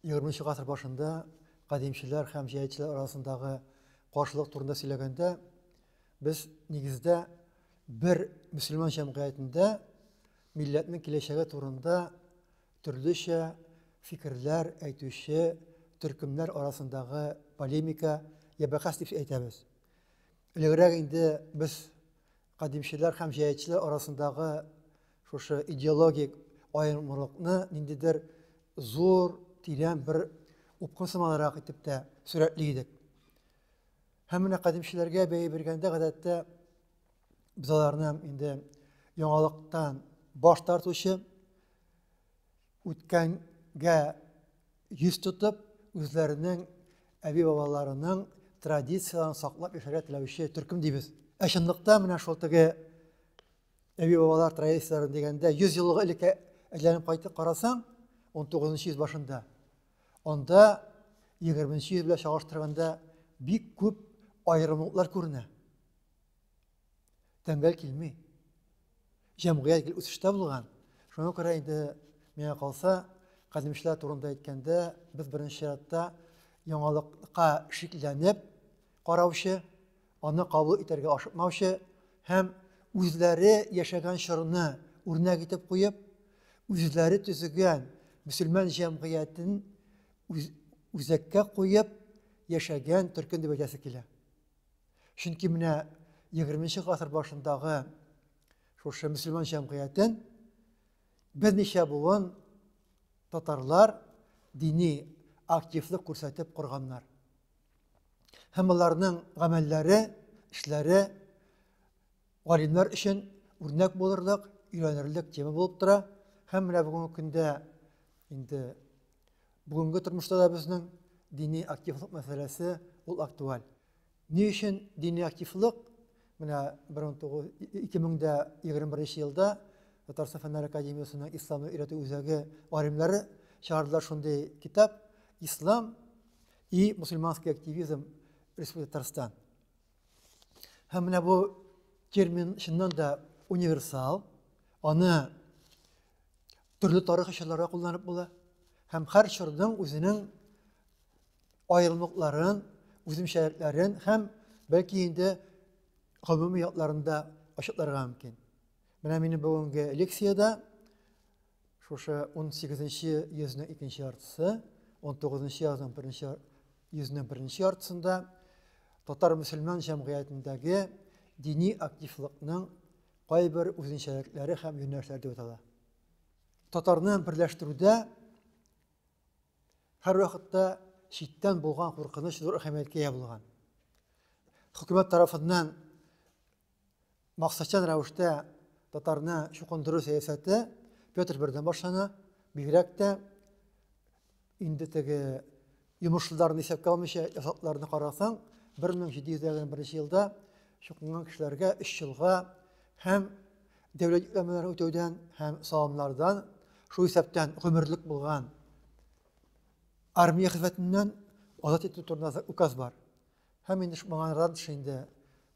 20 гасыр башында кадимчеләр һәм җәдитчеләр арасындагы каршылык турында сөйләгәндә, без нигездә бер мөселман җәмгыятендә милләтнең киләчәге турында төрлечә фикерләр әйтүче төркемнәр арасындагы полемика я бәхәс дип әйтәбез. Элегрәк инде без кадимчеләр һәм җәдитчеләр арасындагы шушы идеологик аерымлыкны ниндидер зур, тирән бер упкын сыманрак итеп тә сурәтли идек. Һәм менә кадимчеләргә бәя биргәндә гадәттә без аларны инде яңалыктан баш тартучы, үткәнгә йөз тотып, үзләренең әби-бабаларының традицияләрен саклап яшәргә теләүче төркем дибез. Ә чынлыкта менә шул теге әби-бабалар традицияләрен дигәндә 100 еллык элеккә әйләнеп кайтып карасаң, 19 йөз башында, анда 20 йөз белән чагыштырганда бик күп аерымлыклар күренә. Тәңгәл килми. Җәмгыять гел үсештә булган. Шуңа күрә инде миңа калса, кадимчеләр турында әйткәндә, без беренче чиратта яңалыкка шикләнеп караучы, аны кабул итәргә ашыкмаучы һәм үзләре яшәгән чорны үрнәк итеп куеп, үзләре төзегән мөселман җәмгыятен үзәккә куеп яшәгән төркем дип әйтәсе килә. Чөнки менә 20 гасыр башындагы шушы мөселман җәмгыятен берничә буын татарлар дини активлык күрсәтеп корганнар. Һәм аларның гамәлләре, эшләре галимнәр өчен үрнәк булырлык, өйрәнерлек тема булып тора. Һәм менә бүгенге көндә инде бүгенге тормышта да безнең дини активлык мәсьәләсе ул актуаль. Ни өчен дини активлык? Менә 2021 елда Татарстан Фәннәр академиясенең Исламны өйрәтү үзәге галимнәре чыгардылар шундый китап Ислам и мусульманский активизм Республики Татарстан. Һәм менә бу термин чыннан да универсал, аны төрле тарихи чорларда кулланып була. Һәм һәр чорның үзенең аерымлыкларын, үзенчәлекләрен һәм бәлки инде гомуми якларын да ачыкларга мөмкин. Менә минем бүгенге лекциядә шушы 18 йөзнең икенче яртысы, 19 язның беренче йөзнең беренче яртысында татар мөселман җәмгыятендәге дини активлыкның кайбер үзенчәлекләре һәм юнәлешләре дип атала. Татарны берләштерүдә һәрвакытта читтән булган куркыныч зур әһәмияткә ия булган. Хөкүмәт тарафыннан максатчан рәвештә татарны чукындыру сәясәте Петр I башлана, бигрәк тә инде теге йомышлыларны исәпкә алмыйча ясакларны карасаң, 1721 елда чукынган кешеләргә 3 елга һәм дәүләт йөкләмәләрен үтәүдән һәм салымнардан, шул исәптән гомерлек булган армия хезмәтеннән азат итү турында указ бар. Һәм инде моңардан тыш инде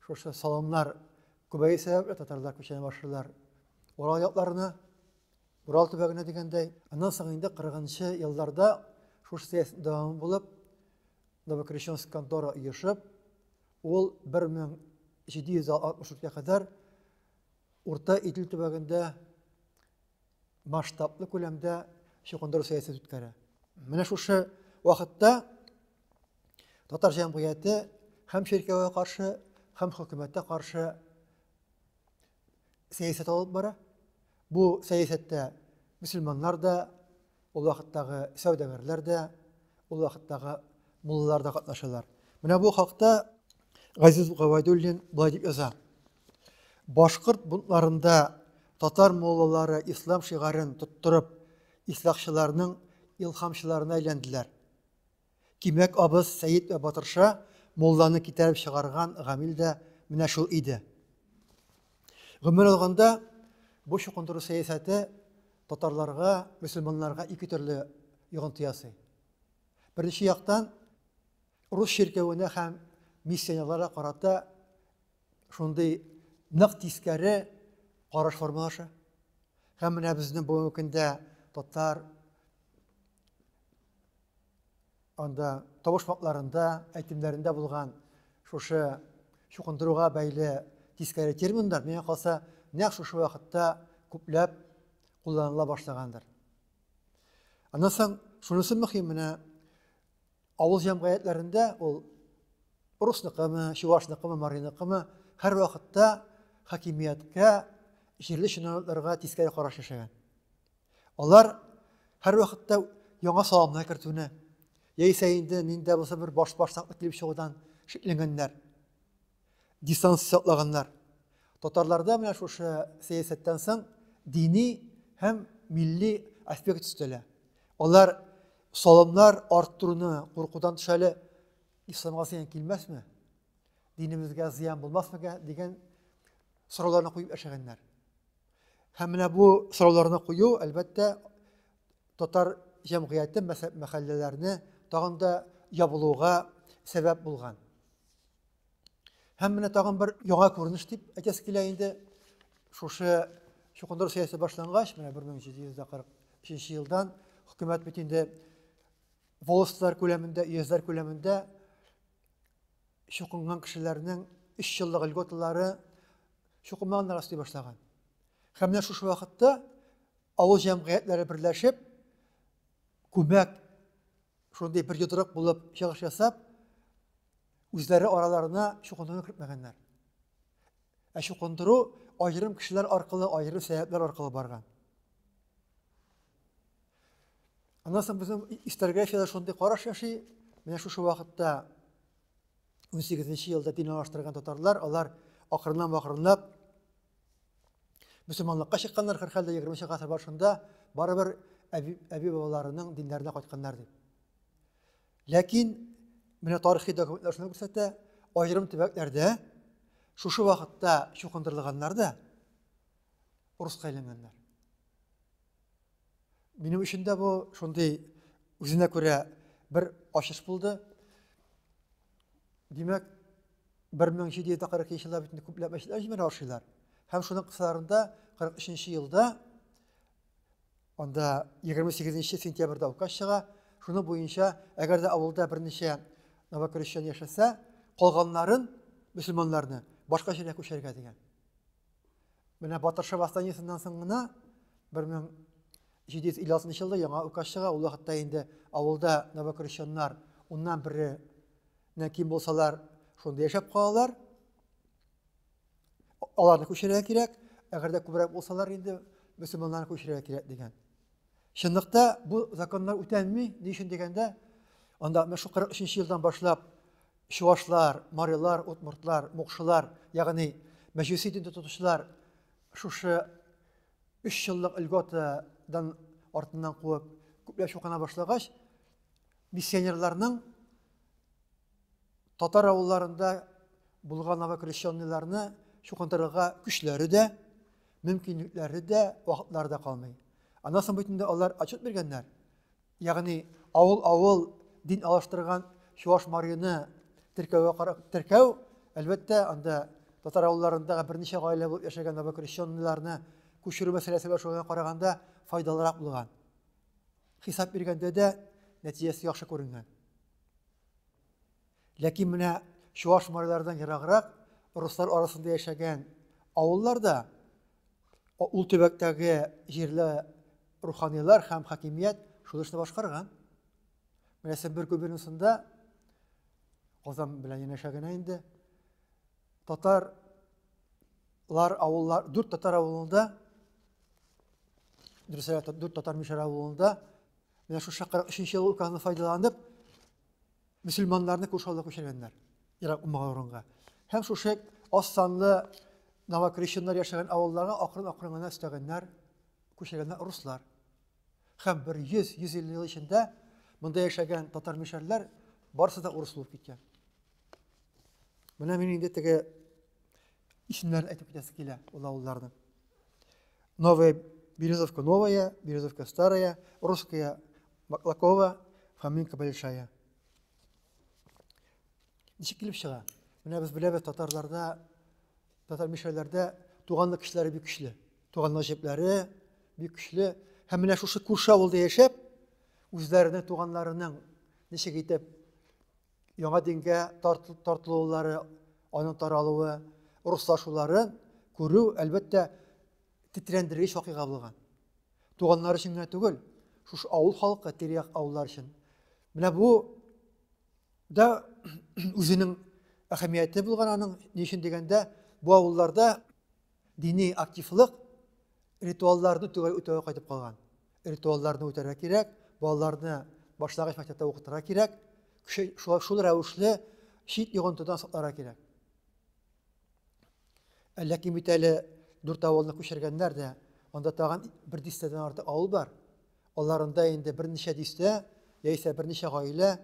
шушы салымнар күбәю сәбәпле татарлар күченә башлыйлар Урал якларына, Урал төбәгенә дигәндәй. Аннан соң инде 40 елларда шушы сәясәт дәвамы булып, Новокрещенск контора оешып, ул 1764 кадәр Урта Идел төбәгендә масштаблы күләмдә чукындыру сәясәте үткәрә. Менә шушы вакытта татар җәмгыяте һәм чиркәүгә каршы, һәм хөкүмәткә каршы сәясәт алып бара. Бу сәясәттә мөселманнар да, ул вакыттагы сәүдәгәрләр дә, ул вакыттагы муллалар да катнашалар. Менә бу хакта Газиз Габайдуллин болай дип яза. Башкорт бунтларында татар муллалары ислам шигарен тоттырып, ислахчыларның илһамчыларына әйләнделәр. Кимәк абыз Сәет вә Батырша мулланы китереп чыгарган гамил дә менә шул иде. Гомумән алганда, бу чукындыру сәясәте татарларга, мөселманнарга ике төрле йогынты ясый. Беренче яктан, рус чиркәвенә һәм миссионерларга карата шундый нык тискәре караш формалаша. Һәм менә безнең бүгенге көндә татар Анда табышмакларында, әйтемнәрендә булган шушы чукындыруга бәйле тискәре терминнар, миңа калса, нәкъ шушы вакытта күпләп кулланыла башлагандыр. Аннан соң шунысы мөһим, менә авыл җәмгыятьләрендә ул русныкымы, чувашныкымы, мариныкымы, һәрвакытта хакимияткә, җирле чиновникларга тискәре караш яшәгән. Алар һәрвакытта яңа салымнар кертүне, яисә инде нинди дә булса бер башбаштаклык килеп чыгудан шикләнгәннәр. Дистанция саклаганнар. Татарларда менә шушы сәясәттән соң дини һәм милли аспект өстәлә. Алар салымнар арттыруны куркудан тыш әле исламга зыян килмәсме? Динебезгә зыян булмасмы дигән сорауларны куеп яшәгәннәр. Һәм менә бу сорауларны кую, әлбәттә, татар җәмгыяте мәхәлләләрне тагын да ябылуга сәбәп булган. Һәм менә тагын бер яңа күренеш дип әйтәсе килә инде. Шушы чукындыру сәясәте башлангач, менә 1743 елдан хөкүмәт бит инде волостлар күләмендә, өязләр күләмендә чукынган кешеләрнең 3 еллык льготалары чукынмаганнарга өсти башлаган. Һәм менә шушы вакытта авыл җәмгыятьләре берләшеп, күмәк шундый бер йодрык булып чыгыш ясап, үзләре араларына чукындыруны кертмәгәннәр. Ә чукындыру аерым кешеләр аркылы, аерым сәбәпләр аркылы барган. Аннан соң безнең историографиядә шундый караш яши. Менә шушы вакытта 18 елда дин алыштырган татарлар, алар акрынлап-акрынлап мөселманлыкка чыкканнар, һәрхәлдә 20 гасыр башында барыбер әби-бабаларының диннәренә кайтканнар дип. Ләкин менә тарихи документлар шуны күрсәтә, аерым төбәкләрдә шушы вакытта чукындырылганнар да урыска әйләнгәннәр. Минем өчен дә бу шундый үзенә күрә бер ачыш булды. Димәк, 1742 елда бит күпләп мәчетләр җимерә башлыйлар. Һәм шуның кысаларында 43 елда анда 28 сентябрьдә указ чыга. Шуны буенча, әгәр дә авылда берничә новокрещен яшәсә, калганнарын, мөселманнарны башка җиргә күчәргә дигән. Менә Батырша восстаниесеннән соң гына 1756 елда яңа указ чыга. Ул вакытта инде авылда новокрещеннар уннан береннән ким булсалар, шунда яшәп калалар. Аларны күчерергә кирәк. Әгәр дә күбрәк булсалар инде мөселманнарны күчерергә кирәк дигән. Чынлыкта бу законнар үтәлми. Ни өчен дигәндә, анда менә шул 43 елдан башлап чуашлар, марилар, удмуртлар, мукшылар, ягъни мәҗүси дин тотучылар шушы 3 еллык льготадан артыннан куып күпләп чукына башлагач, миссионерларның татар авылларында булган новокрещенныйларны чукындырырга көчләре дә, мөмкинлекләре дә, вакытлары да калмый. Аннан соң бит инде алар отчет биргәннәр. Ягъни авыл-авыл дин алыштырган чуаш марины теркәүгә карап теркәү, әлбәттә, анда татар авылларындагы берничә гаилә булып яшәгән новокрещенныйларны күчерү мәсьәләсе белән шуңа караганда файдалырак булган. Хисап биргәндә дә нәтиҗәсе яхшы күренгән. Ләкин менә чуаш марилардан ераграк руслар арасында яшәгән авылларда ул төбәктәге җирле руханилар һәм хакимият шул эшне башкарган. Менә Сембер губернасында Казан белән янәшә генә инде татарлар авыллар, дүрт татар авылында, дөресрәк, дүрт татар мишәр авылында менә шушы 43 ел указны файдаланып, мөселманнарны күрше авылга күчергәннәр, ерак булмаган урынга. Һәм шушы аз санлы новокрещеннар яшәгән авылларга акрын-акрын гына өстәгәннәр, күчергәннәр руслар. Һәм бер 100-150 ел эчендә монда яшәгән татар мишәрләр барысы да урыс булып киткән. Менә мин инде теге исемнәрен әйтеп китәсе килә ул авылларның. Новая Березовка новая, Березовка старая, русская Маклакова, Фоминка большая. Ничек килеп чыга? Менә без беләбез, татарларда, татар мишәрләрдә туганлык көчләре бик көчле. Туганлык җепләре бик көчле. Һәм менә шушы күрше авылда яшәп, үзләренең туганнарының ничек итеп яңа дингә тартылулары, аның таралуы, руслашуларын күрү, әлбәттә, тетрәндергеч вакыйга булган. Туганнар өчен генә түгел, шушы авыл халкы, тирә-як авыллар өчен. Менә бу да үзенең әһәмияте булган аның, ни өчен дигәндә, бу авылларда дини активлык ритуалларны төгәл үтәүгә кайтып калган. Ритуалларны үтәргә кирәк, балаларны башлангыч мәктәптә укытырга кирәк, шул, шул рәвешле чит йогынтыдан сакларга кирәк. Ләкин бит әле дүрт авылны күчергәннәр дә, анда тагын бер дистәдән артык авыл бар. Аларында инде берничә дистә, яисә берничә гаилә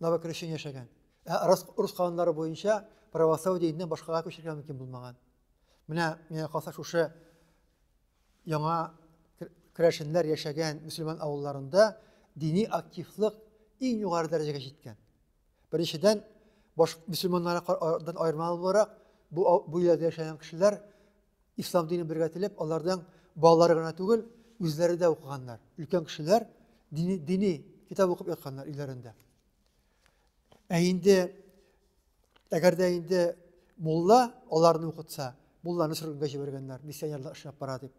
новокрещен яшәгән. Ә рус, рус кануннары буенча православие диненнән башкага күчергә мөмкин булмаган. Менә миңа калса шушы яңа керәшеннәр яшәгән мөселман авылларында дини активлык иң югары дәрәҗәгә җиткән. Беренчедән, баш мөселманнардан аермалы буларак, бу бу илләрдә яшәгән кешеләр ислам динен бергә теләп, аларның балалары гына түгел, үзләре дә укыганнар. Өлкән кешеләр дини, дини китап укып ятканнар өйләрендә. Ә инде әгәр дә инде мулла аларны укытса, мулланы сөргенгә җибәргәннәр, миссионерлар эшләп бара дип.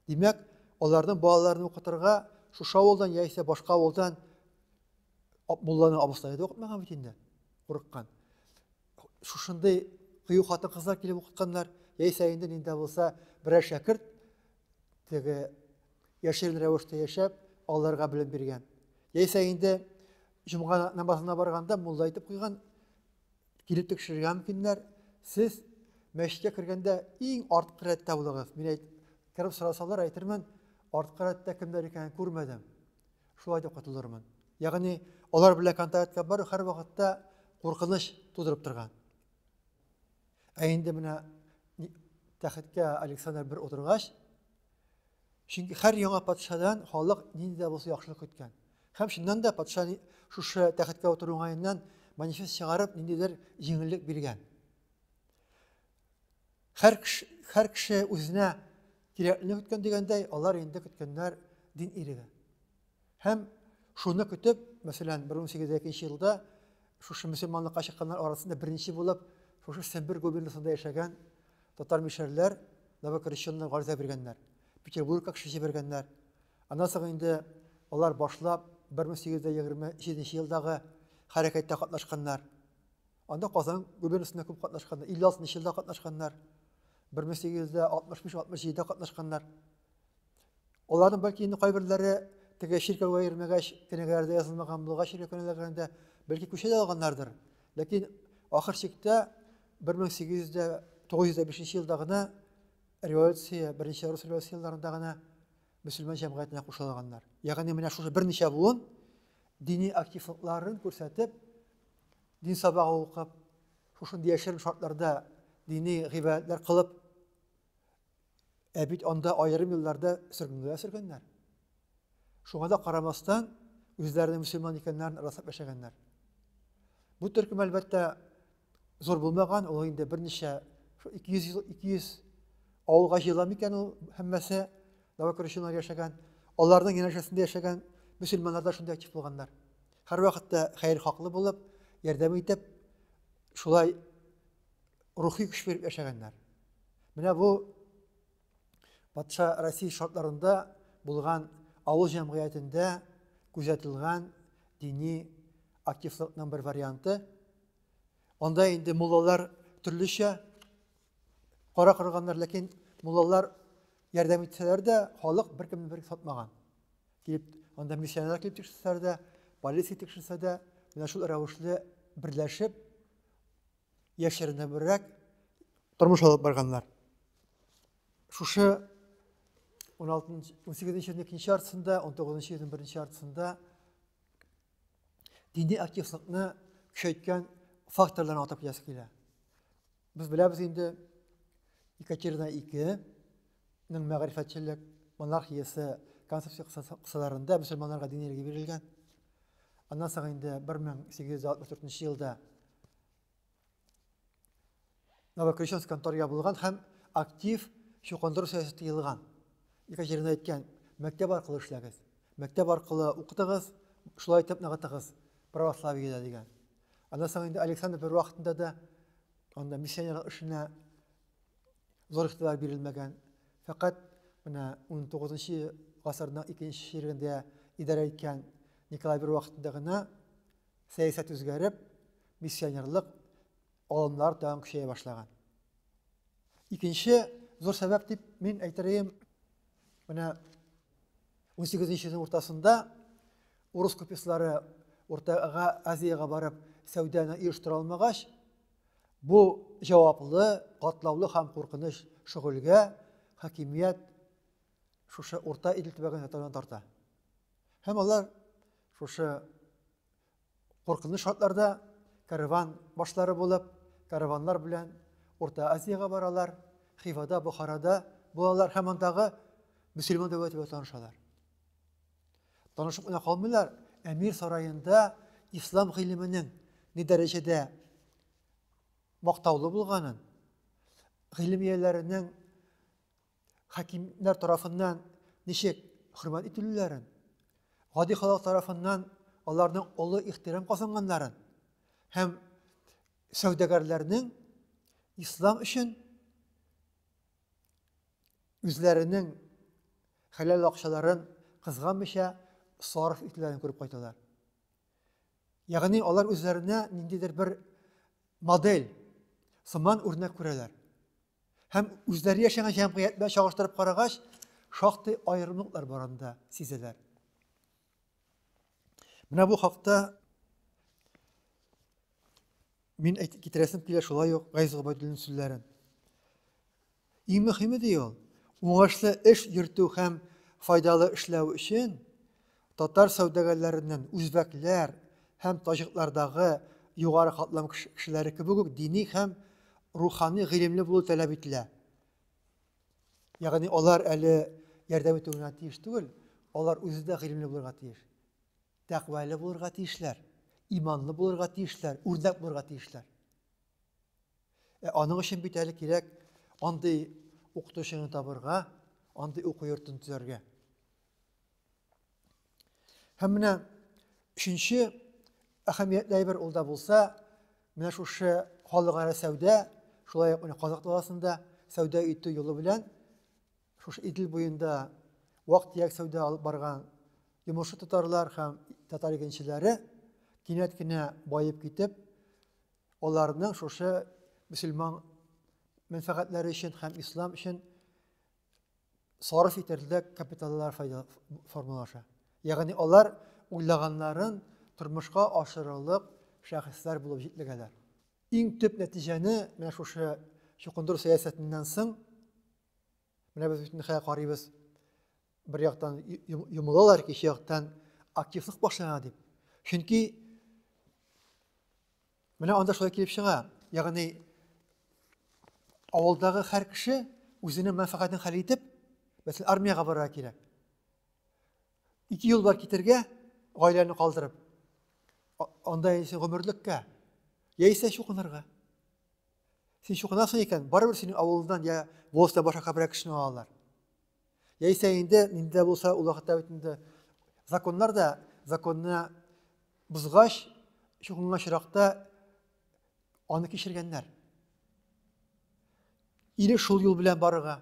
Димәк, аларның балаларын укытырга шушы авылдан яисә башка авылдан мулланы абыстае да укытмаган бит инде, курыккан. Шушындый кыю хатын-кызлар килеп укытканнар, яисә инде нинди булса берәр шәкерт теге яшерен рәвештә яшәп, аларга белем биргән. Яисә инде җомга намазына барганда мулла әйтеп куйган, килеп тикшерергә мөмкиннәр, сез мәчеткә кергәндә иң арткы рәттә булыгыз. Мин әйт, кереп сорасалар, әйтермен, арткы рәттә кемнәр икәнен күрмәдем. Шулай дип котылырмын. Ягъни алар белән контактка бару һәрвакытта куркыныч тудырып торган. Ә инде менә тәхеткә Александр бер утыргач, чөнки һәр яңа патшадан халык нинди дә булса яхшылык көткән. Һәм чыннан да патша шушы тәхеткә утыру уңаеннан манифест чыгарып, ниндидер җиңеллек биргән. Һәр кеше, һәр кеше үзенә кирәклене көткән дигәндәй, алар инде көткәннәр дин иреге. Һәм шуны көтеп, мәсәлән, 1802 елда шушы мөселманлыкка чыкканнар арасында беренче булып шушы Сембер губернасында яшәгән татар мишәрләр новокрещеннар гариза биргәннәр. Петербургка кеше җибәргәннәр. Аннан соң инде алар башлап 1827 елдагы хәрәкәттә катнашканнар. Анда Казан губернасында күп катнашканнар, 56 елда катнашканнар, 1865-67 катнашканнар. Аларның бәлки инде кайберләре теге чиркәүгә йөрмәгәч, кенәгәләрдә язылмаган булгач, чиркәү кенәгәләрендә бәлки күчә дә алганнардыр. Ләкин ахыр чиктә 1800-905 елда гына революция, беренче рус революция елларында гына мөселман җәмгыятенә кушыла алганнар. Ягъни менә шушы берничә буын дини активлыкларын күрсәтеп, дин сабагы укып, шушындый яшерен шартларда дини гыйбадәтләр кылып, ә бит анда аерым елларда сөргенгә сөргәннәр. Шуңа да карамастан, үзләренең мөселман икәннәрен раслап яшәгәннәр. Бу төркем, әлбәттә, зур булмаган, ул инде берничә 200 200 авылга җыела микән ул һәммәсе новокрещеннар яшәгән. Аларның янәшәсендә яшәгән мөселманнар да шундый актив булганнар. Һәрвакытта хәер хаклы булып, ярдәм итеп, шулай рухи көч биреп яшәгәннәр. Менә бу патша Россия шартларында булган авыл җәмгыятендә күзәтелгән дини активлыкның бер варианты. Анда инде муллалар төрлечә кара корганнар, ләкин муллалар ярдәм итсәләр дә, халык беркемне бер сатмаган. Килеп, анда миссионерлар килеп тикшерсәләр дә, полиция тикшерсә дә, менә шул рәвешле берләшеп, яшеренебрәк тормыш алып барганнар. Шушы 16 18 йөзнең икенче яртысында, 19 йөзнең беренче яртысында дини активлыкны көчәйткән факторларны атап китәсе килә. Без беләбез инде Екатерина II ның мәгърифәтчелек монархиясе концепция кысаларында мөселманнарга дин иреге бирелгән. Аннан соң инде 1864 елда Новокрещенск контор ябылган һәм актив чукындыру сәясәте тыелган. Екатерина әйткән, мәктәп аркылы эшләгез, мәктәп аркылы укытыгыз, шулай итеп ныгытыгыз. православиедә дигән. Аннан соң инде Александр I вакытында да анда миссионерлык эшенә зур игътибар бирелмәгән. Фәкать менә 19 гасырның икенче чирегендә идарә иткән Николай I вакытында гына сәясәт үзгәреп, миссионерлык алымнары тагын көчәя башлаган. Икенче зур сәбәп дип мин әйтер идем, менә 18 йөзның уртасында урыс купецлары Урта Азиягә барып сәүдәне оештыра алмагач, бу җаваплы, катлаулы һәм куркыныч шөгыльгә хакимият шушы Урта Идел төбәген татардан тарта. Һәм алар шушы куркыныч шартларда караван башлары булып, караваннар белән Урта Азиягә баралар, Хивада, Бохарада булалар һәм андагы мөселман дәүләте белән танышалар. Танышып кына калмыйлар, әмир сараенда ислам гыйлеменең ни дәрәҗәдә мактаулы булганын, гыйлем ияләренең хакимнәр тарафыннан ничек хөрмәт ителүләрен, гади халык тарафыннан аларның олы ихтирам казанганнарын һәм сәүдәгәрләрнең ислам өчен үзләренең хәләл акчаларын кызганмыйча сарыф итүләрен күреп кайталар. Ягъни алар үзләренә ниндидер бер модель, сыман үрнәк күрәләр. Һәм үзләре яшәгән җәмгыять белән чагыштырып карагач, шактый аерымлыклар бар анда сизәләр. Менә бу хакта мин әйтеп китерәсем килә шулай ук Гайз Гобәйдуллин сүзләрен. Иң мөһиме ди ул, уңышлы эш йөртү һәм файдалы эшләү өчен татар сәүдәгәрләреннән үзбәкләр һәм таҗиклардагы югары катлам кешеләре кебек үк дини һәм рухани гыйлемле булу таләп ителә. Ягъни алар әле ярдәм итү генә тиеш түгел, алар үзе дә гыйлемле булырга тиеш. Тәкъвалы булырга тиешләр, иманлы булырга тиешләр, үрнәк булырга тиешләр. Ә аның өчен бит әле кирәк андый укытучыны табырга, андый уку йортын төзәргә. Һәм менә өченче әһәмиятле әйбер ул да булса, менә шушы халыкара сәүдә, шулай ук менә Казакъ даласында сәүдә итү юлы белән шушы Идел буенда вак-төяк сәүдә алып барган йомышы татарлар һәм татар игенчеләре кинәт кенә баеп китеп, аларның шушы мөселман мәнфәгатьләре өчен һәм ислам өчен сарыф итәрлек капиталлар файда формалаша. Ягъни алар уйлаганнарын тормышка ашырырлык шәхесләр булып җитлегәләр. Иң төп нәтиҗәне менә шушы чукындыру сәясәтеннән соң менә без бит хәзер карыйбыз, бер яктан йомылалар, икенче яктан активлык башлана дип. Чөнки менә анда шулай килеп чыга. Ягъни авылдагы һәр кеше үзенең мәнфәгатен хәл итеп, мәсәлән, армиягә барырга кирәк. Ике юл бар китергә, гаиләне калдырып. Анда яисә гомерлеккә, яисә чукынырга. Син чукынасың икән, барыбер синең авылдан я волостьтан башка күбрәк кешене алалар. Яисә инде нинди дә булса ул вакытта бит инде законнар да законны бозгач, чукынган очракта аны кичергәннәр. Или шул юл белән барырга.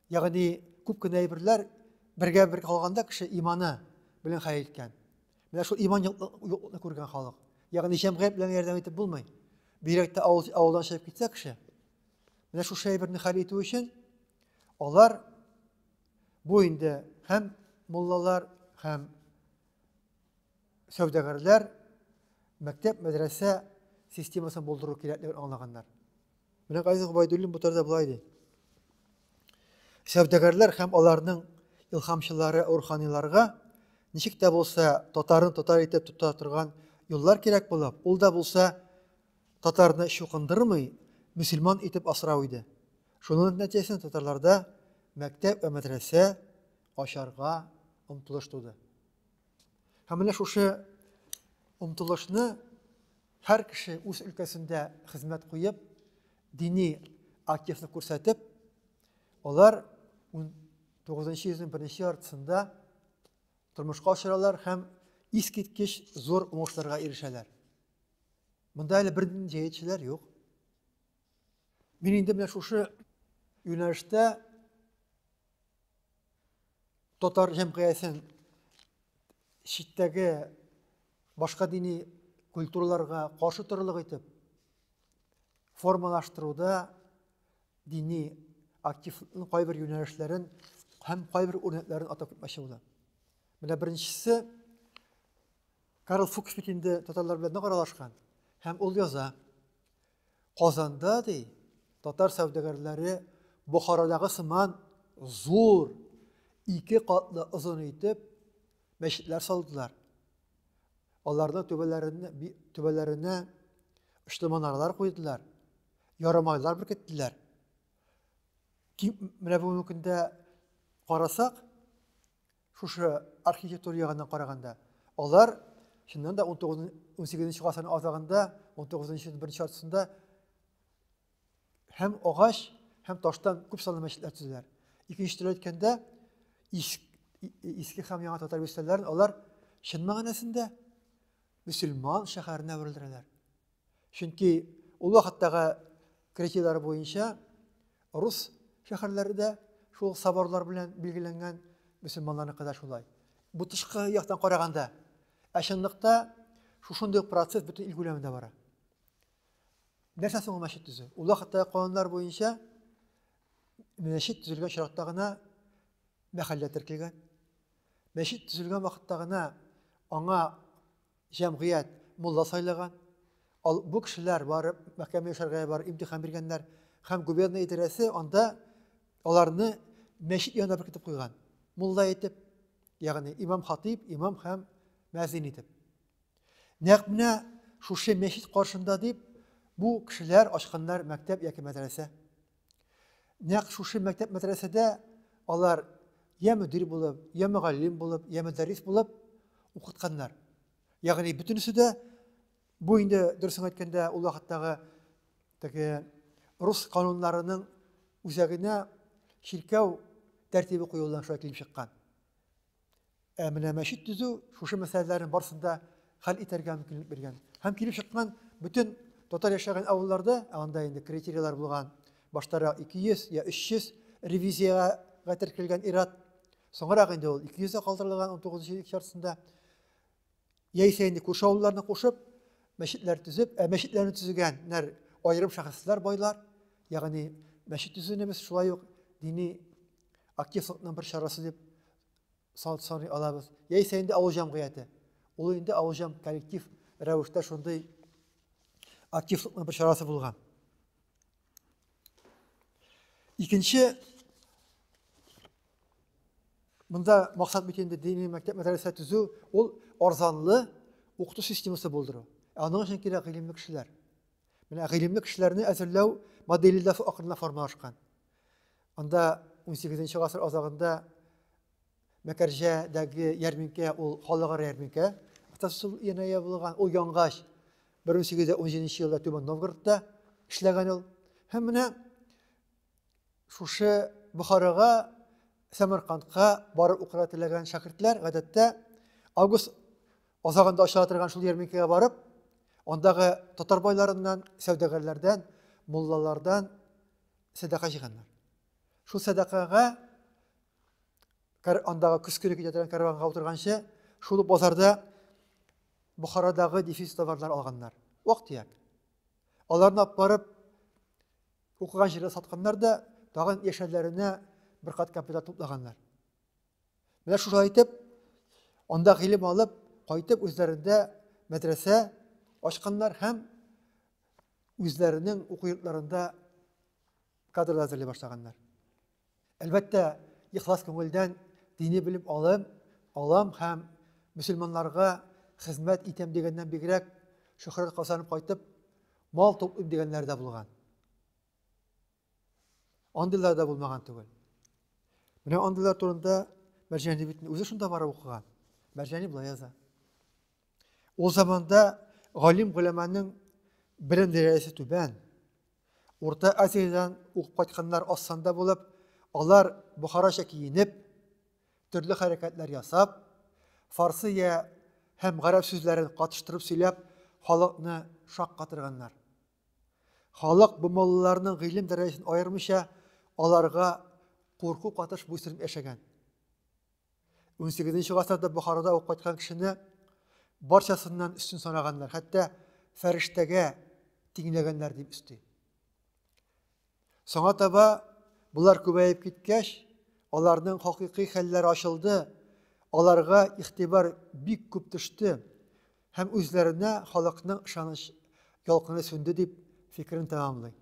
Ягъни күп кенә әйберләр бергә бер калганда кеше иманы белән хәл иткән. Менә шул иман юклыкны күргән халык. Ягъни җәмгыять белән ярдәм итеп булмый. Бигрәк тә авыл, авылдан чыгып китсә кеше. Менә шушы әйберне хәл итү өчен алар бу инде һәм муллалар, һәм сәүдәгәрләр мәктәп, мәдрәсә системасын булдыру кирәклеген аңлаганнар. Менә Газиз Гобәйдуллин бу турыда болай ди. Сәүдәгәрләр һәм аларның илһамчылары руханиларга ничек тә булса татарын татар итеп тота торган юллар кирәк булып, ул да булса татарны чукындырмый, мөселман итеп асрау иде. Шуның нәтиҗәсендә татарларда мәктәп вә мәдрәсә ачарга омтылыш туды. Һәм менә шушы омтылышны һәр кеше үз өлкәсендә хезмәт куеп, дини активлык күрсәтеп, алар 19 йөзнең беренче яртысында тормышка ашыралар һәм искиткеч зур уңышларга ирешәләр. Монда әле бер җәетчеләр юк. Мин инде менә шушы юнәлештә татар җәмгыятен читтәге башка дини культураларга каршы торырлык итеп формалаштыруда дини активлыкның кайбер юнәлешләрен һәм кайбер үрнәкләрен атап китмәкче булам. Менә беренчесе Карл Фукс бит инде татарлар белән нык аралашкан һәм ул яза. Казанда ди татар сәүдәгәрләре Бохарадагы сыман зур ике катлы озын итеп мәчетләр салдылар. Аларның түбәләренә түбәләренә очлы манаралар куйдылар. Ярымайлар беркеттеләр. Менә бүгенге көндә карасак, шушы архитектура ягыннан караганда, алар чыннан да 19 18 гасырның азагында, 19 беренче яртысында һәм агач, һәм таштан күп санлы мәчетләр төзеләр. Икенче төрле әйткәндә, иске һәм яңа татар бистәләрен алар чын мәгънәсендә мөселман шәһәренә әверелдерәләр. Чөнки ул вакыттагы критерийлар буенча рус шәһәрләре дә шул соборлар белән билгеләнгән, мөселманнарныкы да шулай. Бу тышкы яктан караганда, ә чынлыкта шушындый ук процесс бөтен ил күләмендә бара. Нәрсә соң ул мәчет төзү? Ул вакытта кануннар буенча мәчет төзелгән очракта гына мәхәллә теркәлгән. Мәчет төзелгән вакытта гына аңа җәмгыять мулла сайлаган. Ал бу кешеләр барып мәхкәмә шәргая барып имтихан биргәннәр һәм губерния идарәсе анда аларны мәчет янына беркетеп куйган. Мулла итеп, ягъни имам хатиб, имам һәм мәзин итеп. Нәкъ менә шушы мәчет каршында дип бу кешеләр ачканнар мәктәп яки мәдрәсә. Нәкъ шушы мәктәп мәдрәсәдә алар я мөдир булып, я мөгаллим булып, я мөдәррис булып укытканнар. Ягъни бөтенесе дә бу инде дөресен әйткәндә ул вакыттагы теге рус кануннарының үзәгенә чиркәү тәртибе куелудан шулай килеп чыккан. Ә менә мәчет төзү шушы мәсьәләләрнең барысын да хәл итәргә мөмкинлек биргән. Һәм килеп чыккан бөтен татар яшәгән авылларда, ә анда инде критерийлар булган, баштарак 200 я 300 ревизиягә теркәлгән ир-ат, соңрак инде ул 200 дә калдырылган 19-нчы яртысында. Яисә инде күрше авылларны кушып, мәчетләр төзеп, ә мәчетләрне төзегәннәр аерым шәхесләр, байлар, ягъни мәчет төзүне без шулай ук дини активлыкның бер чарасы дип саный алабыз. Яисә инде авыл җәмгыяте. Ул инде авыл җәм коллектив рәвештә шундый активлыкның бер чарасы булган. Икенче монда максат бит инде дини мәктәп мәдрәсә төзү, ул арзанлы укыту системасы булдыру. Ә аның өчен кирәк гыйлемле кешеләр. Менә гыйлемле кешеләрне әзерләү моделе дә акрынлап формалашкан. Анда 18 гасыр азагында Мәкәрҗәдәге ярминкә ул халыкара ярминкә статусы янә булган. Ул янгач 1817 елда Түбән Новгородта эшләгән ул. Һәм менә шушы Бохарага, Сәмәркандка барып укырга теләгән шәкертләр гадәттә август азагында ачыла торган шул ярминкәгә барып, андагы татар байларыннан, сәүдәгәрләрдән, муллалардан сәдака җыйганнар. Шул сәдакага андагы көз көне китә торган караванга утырганчы, шул ук базарда Бохарадагы дефицит товарлар алганнар. Вак-төяк. Аларны алып барып укыган җирдә сатканнар да, тагын яшәүләренә бер кат капитал туплаганнар. Менә шулай итеп, анда гыйлем алып, кайтып үзләрендә мәдрәсә ачканнар һәм үзләренең уку йортларында кадрлар әзерли башлаганнар. Әлбәттә, ихлас күңелдән дини белем алым, алам һәм мөселманнарга хезмәт итәм дигәннән бигрәк, шөһрәт казанып кайтып, мал туплыйм дигәннәр дә булган. Андыйлар да булмаган түгел. Менә андыйлар турында Мәрҗани бит үзе шунда барып укыган. Мәрҗани болай яза. Ул заманда галим голәманың белем дәрәҗәсе түбән. Урта Азиядән укып кайтканнар аз санда булып, алар бохарача киенеп, төрле хәрәкәтләр ясап, фарсы я һәм гарәп сүзләрен катыштырып сөйләп, халыкны шаккатырганнар. Халык бу муллаларның гыйлем дәрәҗәсен аермыйча, аларга курку катыш буйсынып яшәгән. 18 гасырда Бохарада ук кайткан кешене барчасыннан өстен санаганнар, хәтта фәрештәгә тиңләгәннәр дип өсти. Соңа таба болар күбәеп киткәч, аларның хакыйкый хәлләре ачылды, аларга игътибар бик күп төште һәм үзләренә халыкның ышаныч ялкыны сүнде дип фикерен тәмамлый.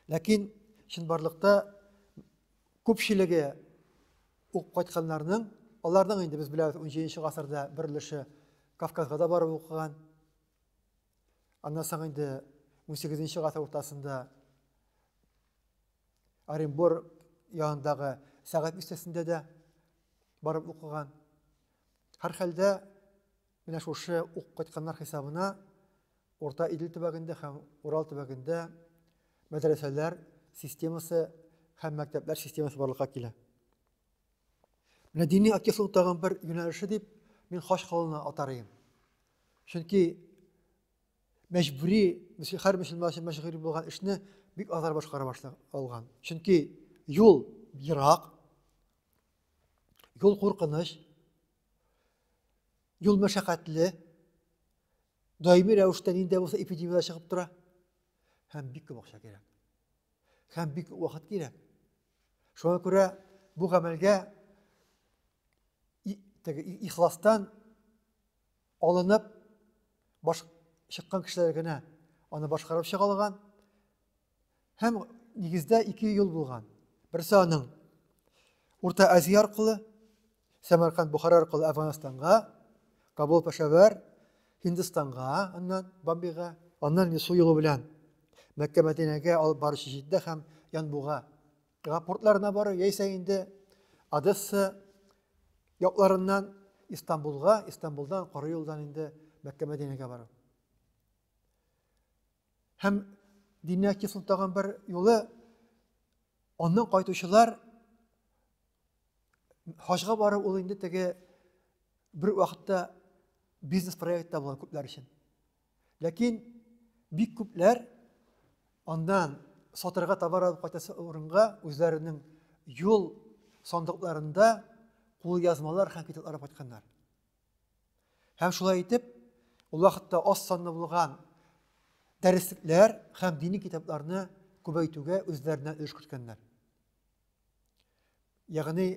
Ләкин чынбарлыкта күпчелеге ук кайтканнарның, аларның инде без беләбез 17 гасырда бер өлеше Кавказга да барып укыган, Аннан соң инде 18 гасыр уртасында Оренбург янындагы Сәгать бистәсендә дә барып укыган. Һәрхәлдә менә шушы ук кайтканнар хисабына Урта Идел төбәгендә һәм Урал төбәгендә мәдрәсәләр системасы һәм мәктәпләр системасы барлыкка килә. Менә дини активлык тагын бер юнәлеше дип мин хаҗ кылуны атар идем. Чөнки мәҗбүри, һәр мөселман өчен мәҗбүри булган эшне бик азар башкара башлап алган. Чөнки юл ерак, юл куркыныч, юл мәшәкатьле, даими рәвештә нинди дә булса эпидемия чыгып тора һәм бик күп акча кирәк. Һәм бик күп вакыт кирәк. Шуңа күрә бу гамәлгә теге ихластан алынып баш чыккан кешеләр генә аны башкарып чыга алган. Һәм нигездә ике юл булган. Берсе аның Урта Азия аркылы, Сәмәрканд, Бухара аркылы Әфганстанга, Кабул, Пешавәр, Һиндстанга, аннан Бомбейга, аннан су юлы белән Мәккә, Мәдинәгә алып баручы Җиддә һәм Янбуга портларына бару, яисә инде Одесса якларыннан Истанбулга, Истанбулдан кара юлдан инде Мәккә, Мәдинәгә бару. Һәм динне активлык тагын бер юлы аннан кайтучылар хаҗга бару ул инде теге бер вакытта бизнес проект та була күпләр өчен. Ләкин бик күпләр аннан сатырга товар алып кайтасы урынга үзләренең юл сандыкларында кулъязмалар һәм китаплар алып кайтканнар. Һәм шулай итеп, ул вакытта аз санлы булган дәреслекләр һәм дини китапларны күбәйтүгә үзләренә өлеш керткәннәр. Ягъни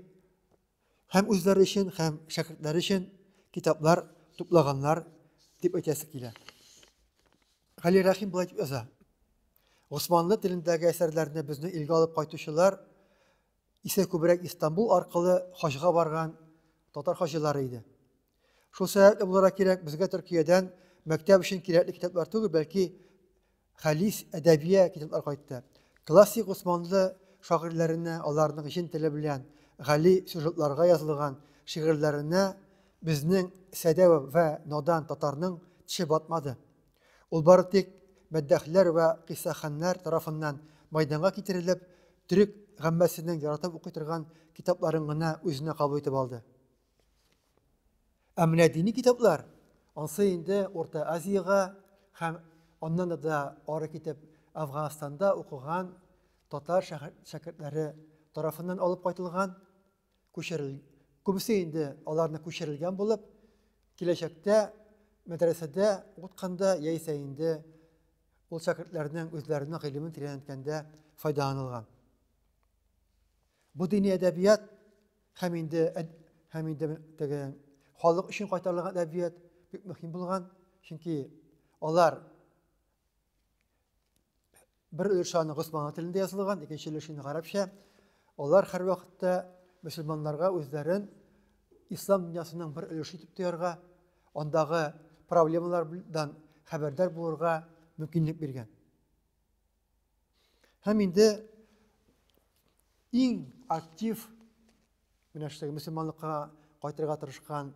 һәм үзләре өчен, һәм шәкертләре өчен китаплар туплаганнар дип әйтәсе килә. Гали Рәхим болай дип яза. Госманлы телендәге әсәрләрне безнең илгә алып кайтучылар исә күбрәк Истанбул аркылы хаҗга барган татар хаҗилары иде. Шул сәбәпле булырга кирәк, безгә Төркиядән мәктәп өчен кирәкле китаплар түгел, бәлки хәлис әдәбия китаплар кайтты. Классик госманлы шагыйрьләренә, аларның җен теле белән гали сюжетларга язылган шигырьләренә безнең садә вә надан татарның теше батмады. Ул бары тик мәддәхләр вә кыйссаханнар тарафыннан майданга китерелеп, төрек гаммәсенең яратып укый торган китапларын гына үзенә кабул итеп алды. Ә менә дини китаплар, ансы инде Урта Азиягә һәм аннан да ары китеп Әфганстанда укыган татар шәкертләре тарафыннан алып кайтылган, күчерел, күбесе инде аларны күчерелгән булып, киләчәктә мәдрәсәдә укытканда яисә инде ул шәкертләрнең үзләренең гыйлемен тирәнәйткәндә файдаланылган. Бу дини әдәбият һәм инде һәм инде теге халык өчен кайтарылган әдәбият бик мөһим булган, чөнки алар бер өлеше аны госманлы телендә язылган, икенче өлеше инде гарәпчә. Алар һәрвакытта мөселманнарга үзләрен ислам дөньясының бер өлеше итеп тоярга, андагы проблемалардан хәбәрдар булырга мөмкинлек биргән. Һәм инде иң актив менә шул мөселманлыкка кайтырга тырышкан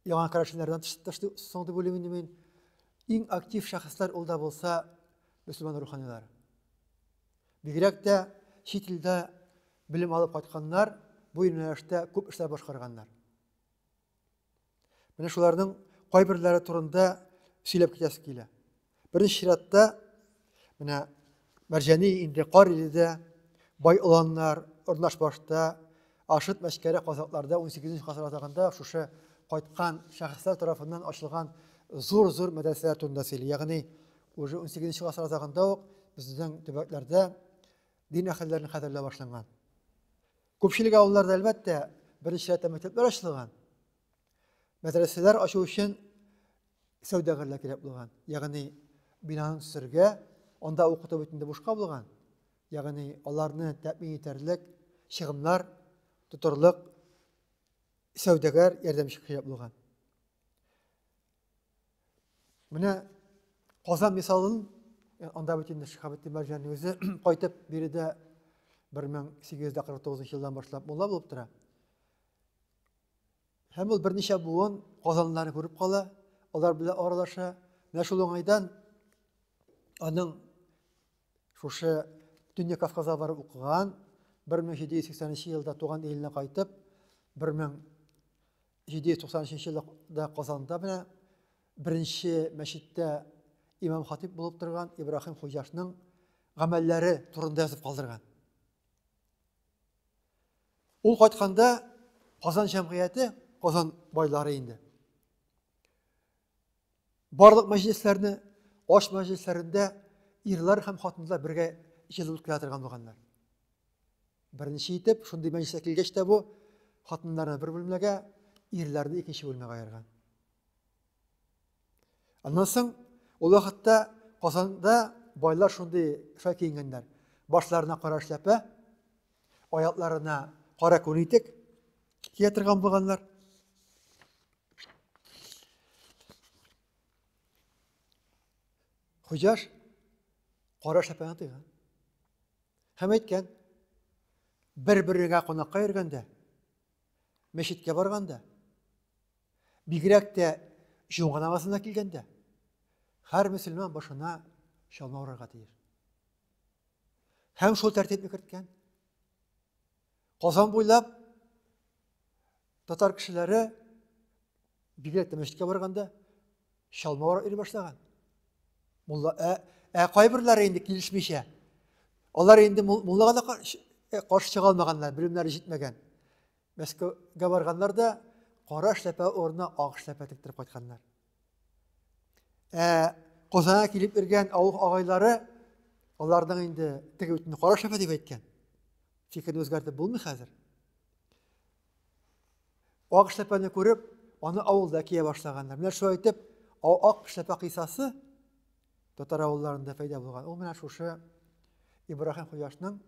яңа керәшеннәрдән тыш соң дип уйлыйм инде мин. Иң актив шәхесләр ул да булса мөселман руханилары. Бигрәк тә чит илдә белем алып кайтканнар бу юнәлештә күп эшләр башкарганнар. Менә шуларның кайберләре турында сөйләп китәсе килә. Беренче чиратта менә Мәрҗани инде Кар иледә, Бай оланнар, Орнашбашта, Ашыт Мәчкәрә казакларда 18 гасыр азагында шушы кайткан шәхесләр тарафыннан ачылган зур-зур мәдрәсәләр турында сөйли. Ягъни уже 18 гасыр азагында ук безнең төбәкләрдә дин әһелләрен хәзерләү башланган. Күпчелек авылларда, әлбәттә, беренче рәттә мәктәпләр ачылган. Мәдрәсәләр ачу өчен сәүдәгәрләр кирәк булган. Ягъни бинаны төзергә, анда укыту бит инде бушка булган. Ягъни аларны тәэмин итәрлек чыгымнар тотырлык сәүдәгәр ярдәмче кирәк булган. Менә Казан мисалын, анда бит инде Шиһабетдин Мәрҗани үзе кайтып биредә 1849 елдан башлап мулла булып тора. Һәм ул берничә буын казанлыларны күреп кала, алар белән аралаша. Менә шул уңайдан аның шушы Төньяк Кавказга барып укыган, 1780 елда туган иленә кайтып, 1793 елда Казанда менә беренче мәчеттә имам хатип булып торган Ибраһим Хуҗашның гамәлләре турында язып калдырган. Ул кайтканда Казан җәмгыяте, Казан байлары инде. Барлык мәҗлесләрне, аш мәҗлесләрендә ирләр һәм хатыннар бергә җыелып үткәрә торган булганнар. Беренче итеп, шундый мәҗлескә килгәч тә бу хатыннарны бер бүлмәгә, ирләрне икенче бүлмәгә аерган. Аннан соң ул вакытта Казанда байлар шундый шулай киенгәннәр. Башларына кара эшләпә, аякларына кара күн итек кия торган булганнар. Хуҗаш кара эшләпәне тыйган. Һәм әйткән, бер-береңә кунакка йөргәндә, мәчеткә барганда, бигрәк тә җомга намазына килгәндә, һәр мөселман башына чалма урарга тиеш. Һәм шул тәртипне керткән. Казан буйлап татар кешеләре бигрәк тә мәчеткә барганда чалма урап йөри башлаган. Мулла, ә, ә кайберләре инде килешмичә. Алар инде муллага да каршы чыга алмаганнар, белемнәре җитмәгән. Мәскәүгә барганнар да кара эшләпә урынына ак эшләпә тектереп кайтканнар. Ә Казанга килеп йөргән авыл агайлары аларның инде теге үтне кара эшләпә дип әйткән. Фикерне үзгәртеп булмый хәзер. Ак эшләпәне күреп, аны авылда кия башлаганнар. Менә шулай итеп, ак эшләпә кыйсасы татар авылларында пәйда булган. Ул менә шушы Ибраһим Хуяшның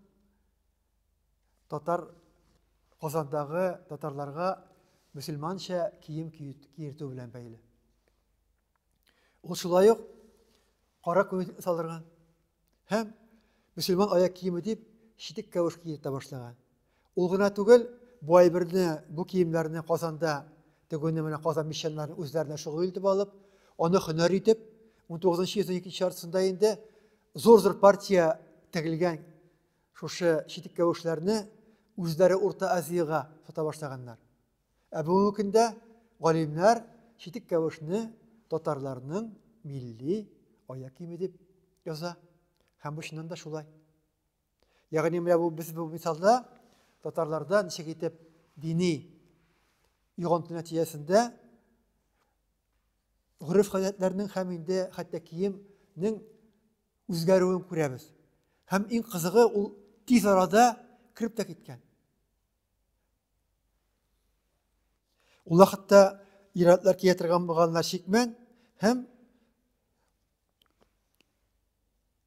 татар Казандагы татарларга мөселманча кием киертү белән бәйле. Ул шулай ук кара күн салдырган һәм мөселман аяк киеме дип читек кәвеш киертә башлаган. Ул гына түгел, бу әйберне, бу киемнәрне Казанда тегүне менә Казан мещаннарын үзләренә шөгыль итеп алып, аны һөнәр итеп, 19 йөзнең икенче яртысында инде зур-зур партия тегелгән шушы читек кәвешләрне үзләре Урта Азиягә сата башлаганнар. Ә бүгенге көндә галимнәр читек кәвешне татарларның милли аяк киеме дип яза. Һәм бу чыннан да шулай. Ягъни менә бу без бу мисалда татарларда ничек итеп дини йогынты нәтиҗәсендә гореф-гадәтләрнең һәм инде хәтта киемнең үзгәрүен күрәбез. Һәм иң кызыгы ул тиз арада кереп тә киткән. Ул вакытта ир-атлар кия торган булганнар чикмән һәм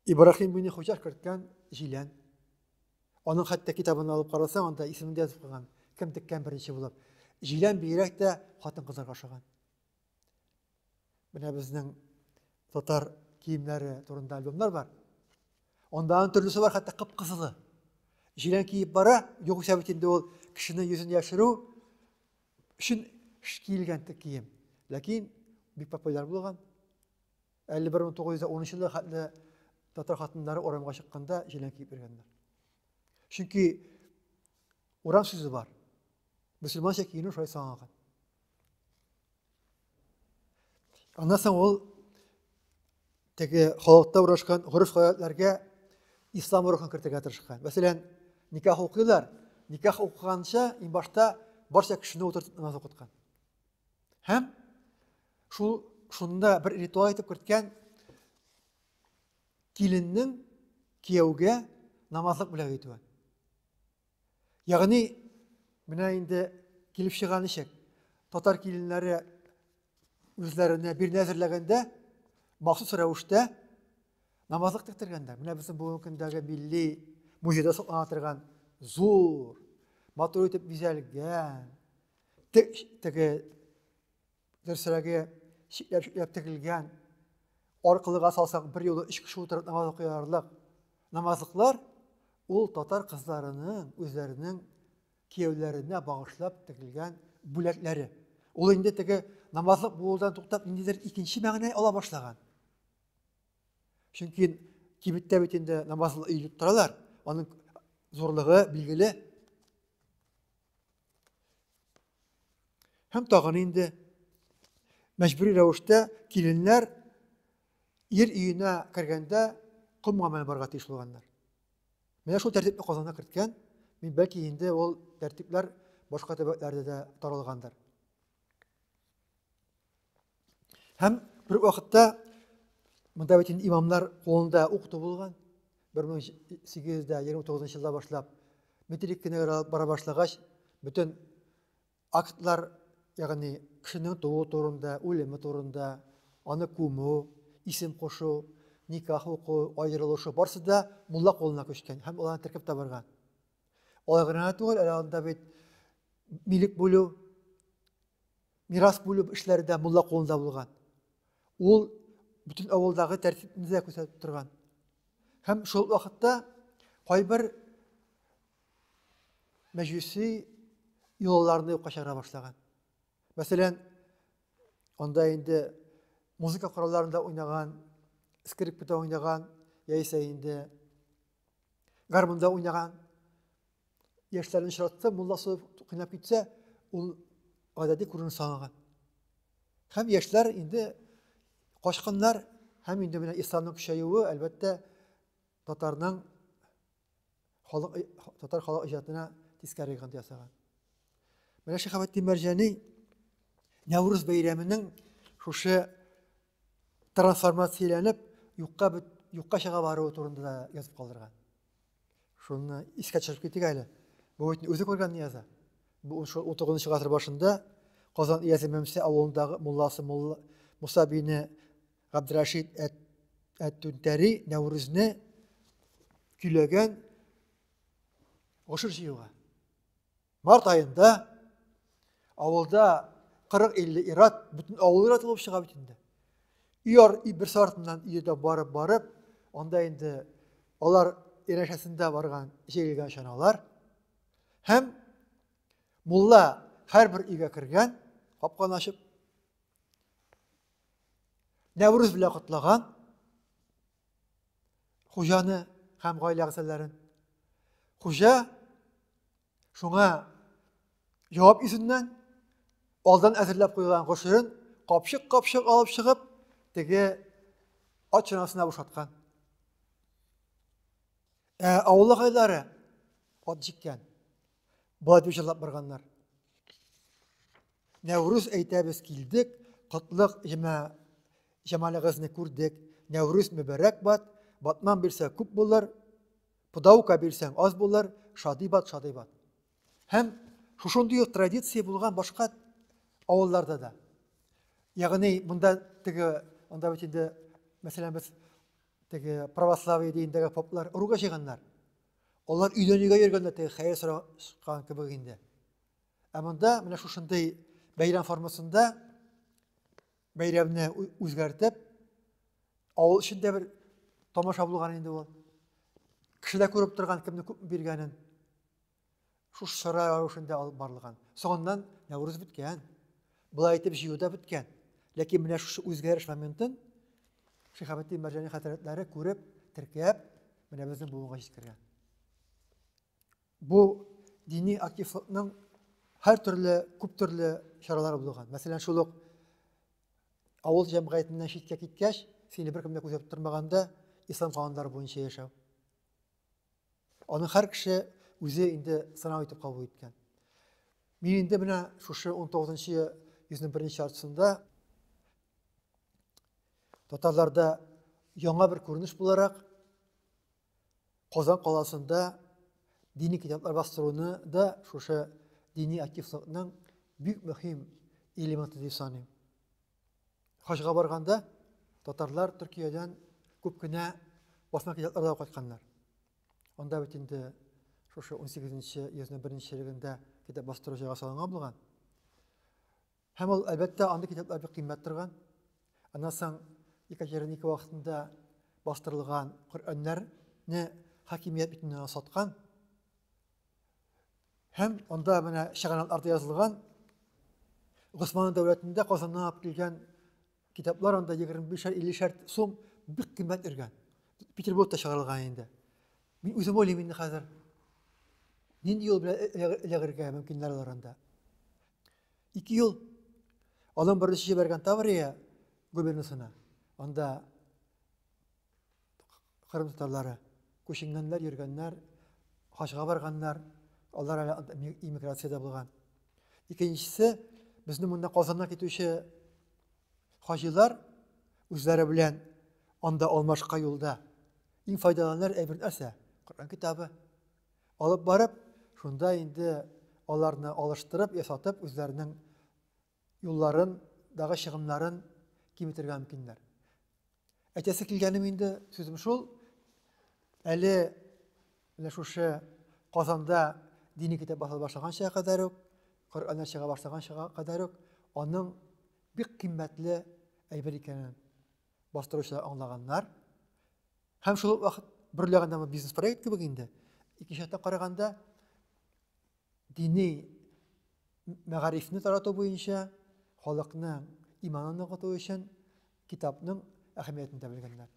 Ибраһим бине Хуҗа керткән җилән. Аның хәтта китабын алып карасаң, анда исемен дә язып куйган. Кем теккән беренче булып. Җилән бигрәк тә хатын-кызларга ошаган. Менә безнең татар киемнәре турында альбомнар бар. Анда аның төрлесе бар, хәтта кып-кызылы. Җилән киеп бара, югыйсә бит инде ул кешенең йөзен яшерү өчен киелгән кием. Ләкин бик популяр булган. Әле 1910 елда хәтле татар хатыннары урамга чыкканда җилән киеп йөргәннәр. Чөнки урам сүзе бар. Мөселманча киенү шулай саналган. Аннан соң ул теге халыкта урнашкан гореф-гадәтләргә ислам рухын кертергә тырышкан. Мәсәлән, никах укыйлар. Никах укыганча иң башта барча кешене утыртып намаз укыткан. Һәм шул шунда бер ритуал итеп керткән киленнең кияүгә намазлык бүләк итүе. Ягъни менә инде килеп чыга ничек? Татар киленнәре үзләренә бирнә әзерләгәндә махсус рәвештә намазлык тектергәннәр. Менә безнең бүгенге көндәге милли музейда саклана торган зур, матур итеп бизәлгән, теге дөресрәге чикләп-чикләп тегелгән, аркылыга салсак бер юлы өч кеше утырып намаз укый алырлык намазлыклар ул татар кызларының үзләренең кияүләренә багышлап тегелгән бүләкләре. Ул инде теге намазлык булудан туктап ниндидер икенче мәгънә ала башлаган. Чөнки кибеттә бит инде намазлык өелеп торалар. Аның зурлыгы билгеле. Һәм тагын инде мәҗбүри рәвештә киленнәр ир өенә кергәндә комга менеп барырга тиеш булганнар. Менә шул тәртипне Казанга керткән, мин бәлки инде ул тәртипләр башка төбәкләрдә дә таралгандыр. Һәм бер вакытта монда бит инде имамнар кулында укыту булган. 1829 елда башлап метрик кенә бара башлагач, бөтен актлар, ягъни кешенең туу турында, үлеме турында, аны күмү, исем кушу, никах уку, аерылышу барысы да мулла кулына күчкән һәм аларны теркәп тә барган. Алай гына түгел, әле анда бит милек бүлү, мирас бүлү эшләре дә мулла кулында булган. Ул бөтен авылдагы тәртипне дә күрсәтеп торган. Һәм шул вакытта кайбер мәҗүси йолаларны юкка чыгара башлаган. Мәсәлән, анда инде музыка коралларында уйнаган, скрипкада уйнаган, яисә инде гармунда уйнаган яшьләрне очратса, мулласы кыйнап китсә, ул гадәти күренеш саналган. Һәм яшьләр инде качканнар, һәм инде менә исламның көчәюе, әлбәттә, татарның халык татар халык иҗатына тискәре йогынты ясаган. Менә Шиһабетдин Мәрҗани Нәүрүз бәйрәменең шушы трансформацияләнеп юкка юкка чыга баруы турында да язып калдырган. Шуны искә төшереп китик әле. Бу бит үзе күргәнне яза. Бу шул 19 гасыр башында Казан иясе Мәмсә авылындагы мулласы мулла Муса бине Габдрәшит Әт-Түнтәри Нәүрүзне көйләгән гошер җыюга. Март аенда авылда 40-50 ират, бөтен авыл ират булып чыга бит инде. Өй берсе артыннан өйдә барып-барып, анда инде алар янәшәсендә барган җәелгән чаналар һәм мулла һәрбер өйгә кергән, капканы ачып, Нәүрүз белән котлаган хуҗаны һәм гаилә әгъзаларын. Хуҗа шуңа җавап йөзеннән алдан әзерләп куелган гошерен капчык-капчык алып чыгып, теге ат чанасына бушаткан. Ә авыл агайлары ат җиккән. Болай дип җырлап барганнар. Нәүрүз әйтәбез килдек, котлык җәмә җамалыгызны күрдек. Нәүрүз мөбарәк бат, батман бирсә күп булыр, пудаука бирсәң аз булыр, шади бат, шади бат. Һәм шушындый ук традиция булган башка авылларда да. Ягъни монда теге анда бит инде мәсәлән без теге православие динендәге поплар ыруга җыйганнар. Алар өйдән өйгә йөргәндә теге хәер сорашкан кебек инде. Ә монда менә шушындый бәйрәм формасында бәйрәмне үзгәртеп, авыл эчендә бер тамаша булган инде ул. Кеше дә күреп торган кемне күп биргәнен. Шушы чара рәвешендә алып барылган. Соңыннан Нәүрүз беткән. Болай итеп җыю да беткән. Ләкин менә шушы үзгәреш моментын Шиһабетдин Мәрҗани хәзрәтләре күреп, теркәп, менә безнең буынга җиткергән. Бу дини активлыкның һәр төрле, күп төрле чаралары булган. Мәсәлән, шул ук Авыл җәмгыятеннән читкә киткәч, сине беркем дә күзәтеп тормаганда, ислам кануннары буенча яшәү. Аны һәр кеше үзе инде сынау итеп кабул иткән. Мин инде менә шушы 19 йөзнең беренче яртысында татарларда яңа бер күренеш буларак Казан каласында дини китаплар бастыруны да шушы дини активлыкның бик мөһим элементы дип саныйм. Хаҗга барганда татарлар Төркиядән күп кенә басма китаплар да кайтканнар. Анда бит инде шушы 18 йөзнең беренче чирегендә китап бастыру җайга салынган булган. Һәм ул, әлбәттә, андый китаплар бик кыйммәт торган. Аннан соң Екатерина II вакытында бастырылган Коръәннәрне хакимият бит инде саткан. Һәм анда менә чыганакларда язылган Госман дәүләтендә Казаннан алып килгән китаплар анда 25-шәр, 50-шәр сум бик кыйммәт йөргән. Петербургта чыгарылган инде. Мин үзем уйлыйм инде хәзер. Нинди юл белән эләгергә мөмкиннәр алар анда? Ике юл. Аның беренче җибәргән Таврия губернасына. Анда Кырым татарлары күченгәннәр, йөргәннәр, хаҗга барганнар. Алар әле иммиграциядә булган. Икенчесе, безнең монда Казаннан китүче хаҗилар үзләре белән анда алмашка юлда иң файдаланыр әйбер нәрсә? Коръән китабы. Алып барып, шунда инде аларны алыштырып, ясатып, үзләренең юлларын, дагы чыгымнарын киметергә мөмкиннәр. Әйтәсе килгәнем инде, сүзем шул, әле менә шушы Казанда дини китап басыла башлаганча кадәр үк, Коръәннәр чыга башлаганча кадәр үк, аның бик кыйммәтле әйбер икәнен бастыручылар аңлаганнар. Һәм шул ук вакыт берләгәндә бизнес проект кебек инде. Икенче яктан караганда, дини мәгарифне тарату буенча халыкның иманын ныгыту өчен китапның әһәмиятен дә белгәннәр.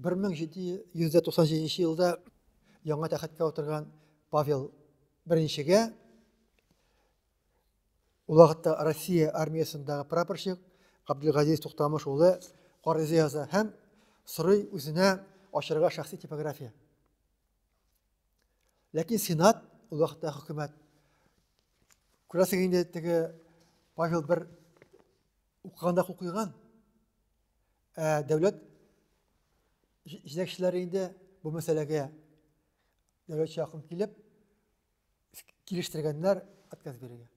1797 елда яңа тәхеткә утырган Павел I-гә Ул вакытта Россия армиясендәге прапорщик Габделгазиз Туктамыш улы гариза яза һәм сорый үзенә ачырга шәхси типография. Ләкин Сенат, ул вакытта хөкүмәт, күрәсең инде теге Павел бер укыганда укыган, ә дәүләт җитәкчеләре инде бу мәсьәләгә дәүләтчә якын килеп, килештергәннәр отказ бирергә.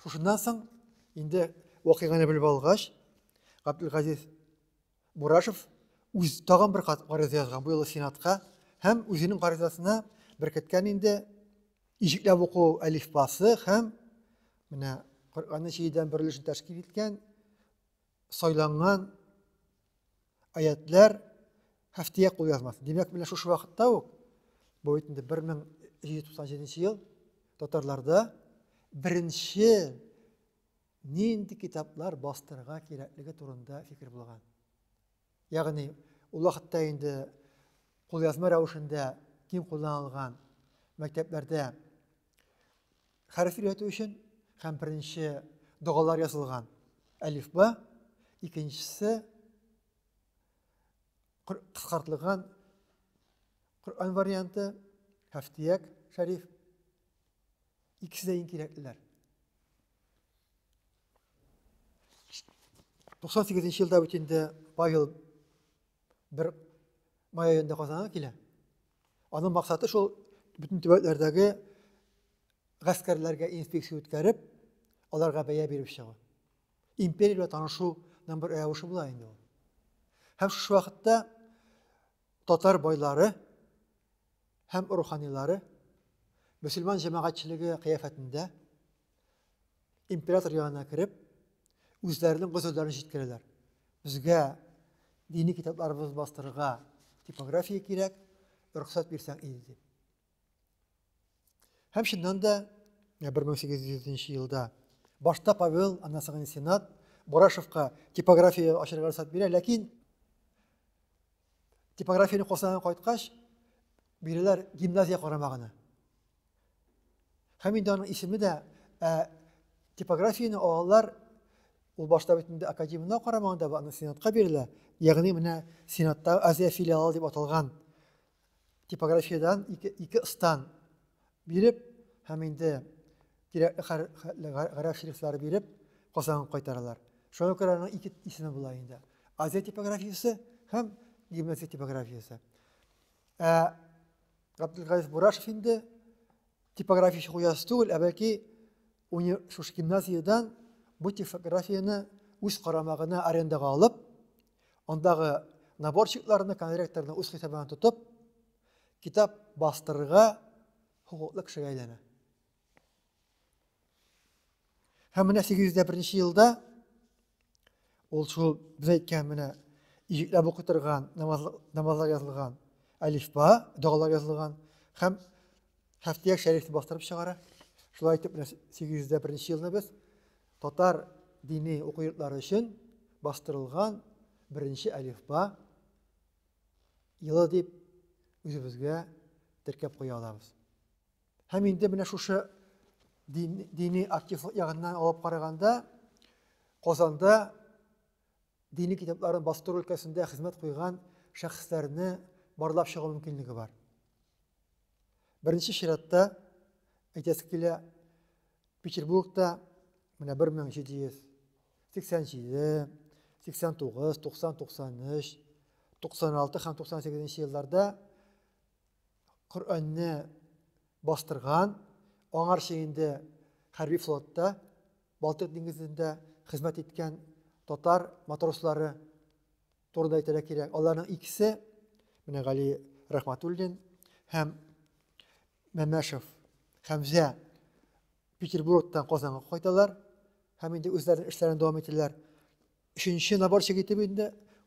Шушыннан соң инде вакыйганы белеп алгач, Габделгазиз Бурашев үз тагын бер кат гариза язган бу юлы Сенатка һәм үзенең гаризасына беркеткән инде иҗекләп уку әлифбасы һәм менә Коръәннең җидедән бер өлешен тәшкил иткән сайланган аятлар һәфтия кулъязмасы. Димәк, менә шушы вакытта ук, бу бит инде 1797 ел, татарларда беренче нинди китаплар бастырырга кирәклеге турында фикер булган. Ягъни, ул вакытта инде кулъязма рәвешендә киң кулланылган мәктәпләрдә хәреф өйрәтү өчен һәм беренче догалар язылган әлифба, икенчесе кыскартылган Коръән варианты, һәфтияк шәриф. Икесе дә иң кирәклеләр. 98 елда бит инде Павел бер май аенда Казанга килә. Аның максаты шул бөтен төбәкләрдәге гаскәрләргә инспекция үткәреп, аларга бәя биреп чыгу. Империя белән танышуның бер рәвеше була инде ул. Һәм шушы вакытта татар байлары һәм руханилары мөселман җәмәгатьчелеге кыяфәтендә император янына кереп, үзләренең гозерләрен җиткерәләр. Безгә дини китапларыбызны бастырырга типография кирәк, рөхсәт бирсәң иде дип. Һәм чыннан да 1800 елда башта Павел, аннан соң Сенат Бурашевка типография ачырга рөхсәт бирә, ләкин типографияне Казанга кайткач, бирәләр гимназия карамагына. Һәм инде аның исеме дә ә, Типографияне алалар, ул башта бит инде академияне карамаганда аны сенатка бирелә. Ягъни менә сенатта Азия филиалы дип аталган типографиядән ике, ике стан биреп һәм инде кирәкле гарәп шрифтлары биреп Казанга кайтаралар. Шуңа күрә аның ике исеме була инде. Азия типографиясе һәм гимназия типографиясе. Ә Габделгазиз Бурашев инде типография хуҗасы түгел, ә бәлки шушы гимназиядән бу типографияне үз карамагына арендага алып, андагы наборщикларны, конректорны үз хисабына тотып, китап бастырырга хокуклы кешегә әйләнә. Һәм менә 801 елда ул шул без әйткән менә иҗекләп укый торган намазлар язылган әлифба, догалар язылган һәм Һәфтияк шәрифне бастырып чыгара. Шулай итеп менә 801 елны без татар дини уку йортлары өчен бастырылган беренче әлифба елы дип үзебезгә теркәп куя алабыз. Һәм инде менә шушы дини активлык ягыннан алып караганда, Казанда дини китапларын бастыру өлкәсендә хезмәт куйган шәхесләрне барлап чыгу мөмкинлеге бар. Беренче чиратта әйтәсе килә, Петербургта менә 1787, 89, 90, 93, 96 һәм 98 елларда Коръәнне бастырган, аңарчы инде хәрби флотта, Балтыйк диңгезендә хезмәт иткән татар матрослары турында әйтергә кирәк. Аларның икесе, менә Гали Рәхмәтуллин һәм Мәмәшев Хәмзә Петербургтан Казанга кайталар һәм инде үзләренең эшләрен дәвам итәләр. Өченче наборщик итеп инде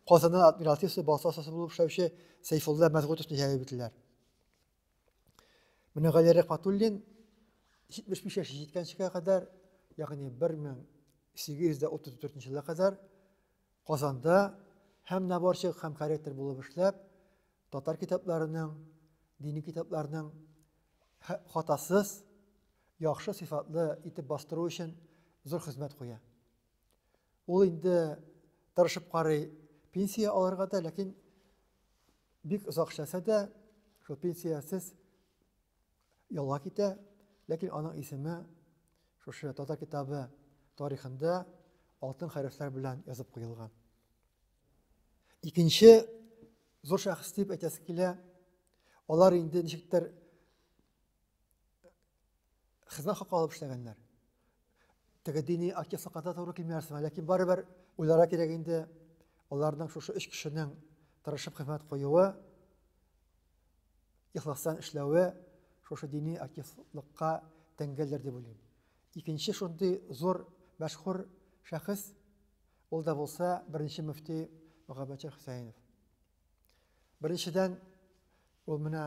Казаннан адмиралтейство балта остасы булып эшләүче Сәйфулла Мәсгутовны җәлеп ителәр. Менә Гали Рәхмәтуллин 75 яшь җиткәнчегә кадәр, ягъни 1834 елга кадәр Казанда һәм наборщик, һәм корректор булып эшләп, татар китапларының, дини китапларның хатасыз, яхшы сыйфатлы итеп бастыру өчен зур хезмәт куя. Ул инде тырышып карый пенсия алырга да, ләкин бик озак эшләсә дә, шул пенсиясез ялга китә, ләкин аның исеме шушы татар китабы тарихында алтын хәрефләр белән язып куелган. Икенче зур шәхес дип әйтәсе килә, алар инде ничектер хезмәт хакы алып эшләгәннәр. Теге дини активлыкка да туры килмәсен, ләкин барыбер уйларга кирәк инде аларның шушы өч кешенең тырышып хезмәт куюы, ихластан эшләве шушы дини активлыкка тәңгәлдер дип уйлыйм. Икенче шундый зур мәшһүр шәхес, ул да булса беренче мөфти Мөхәммәтҗан Хөсәенов. Беренчедән, ул менә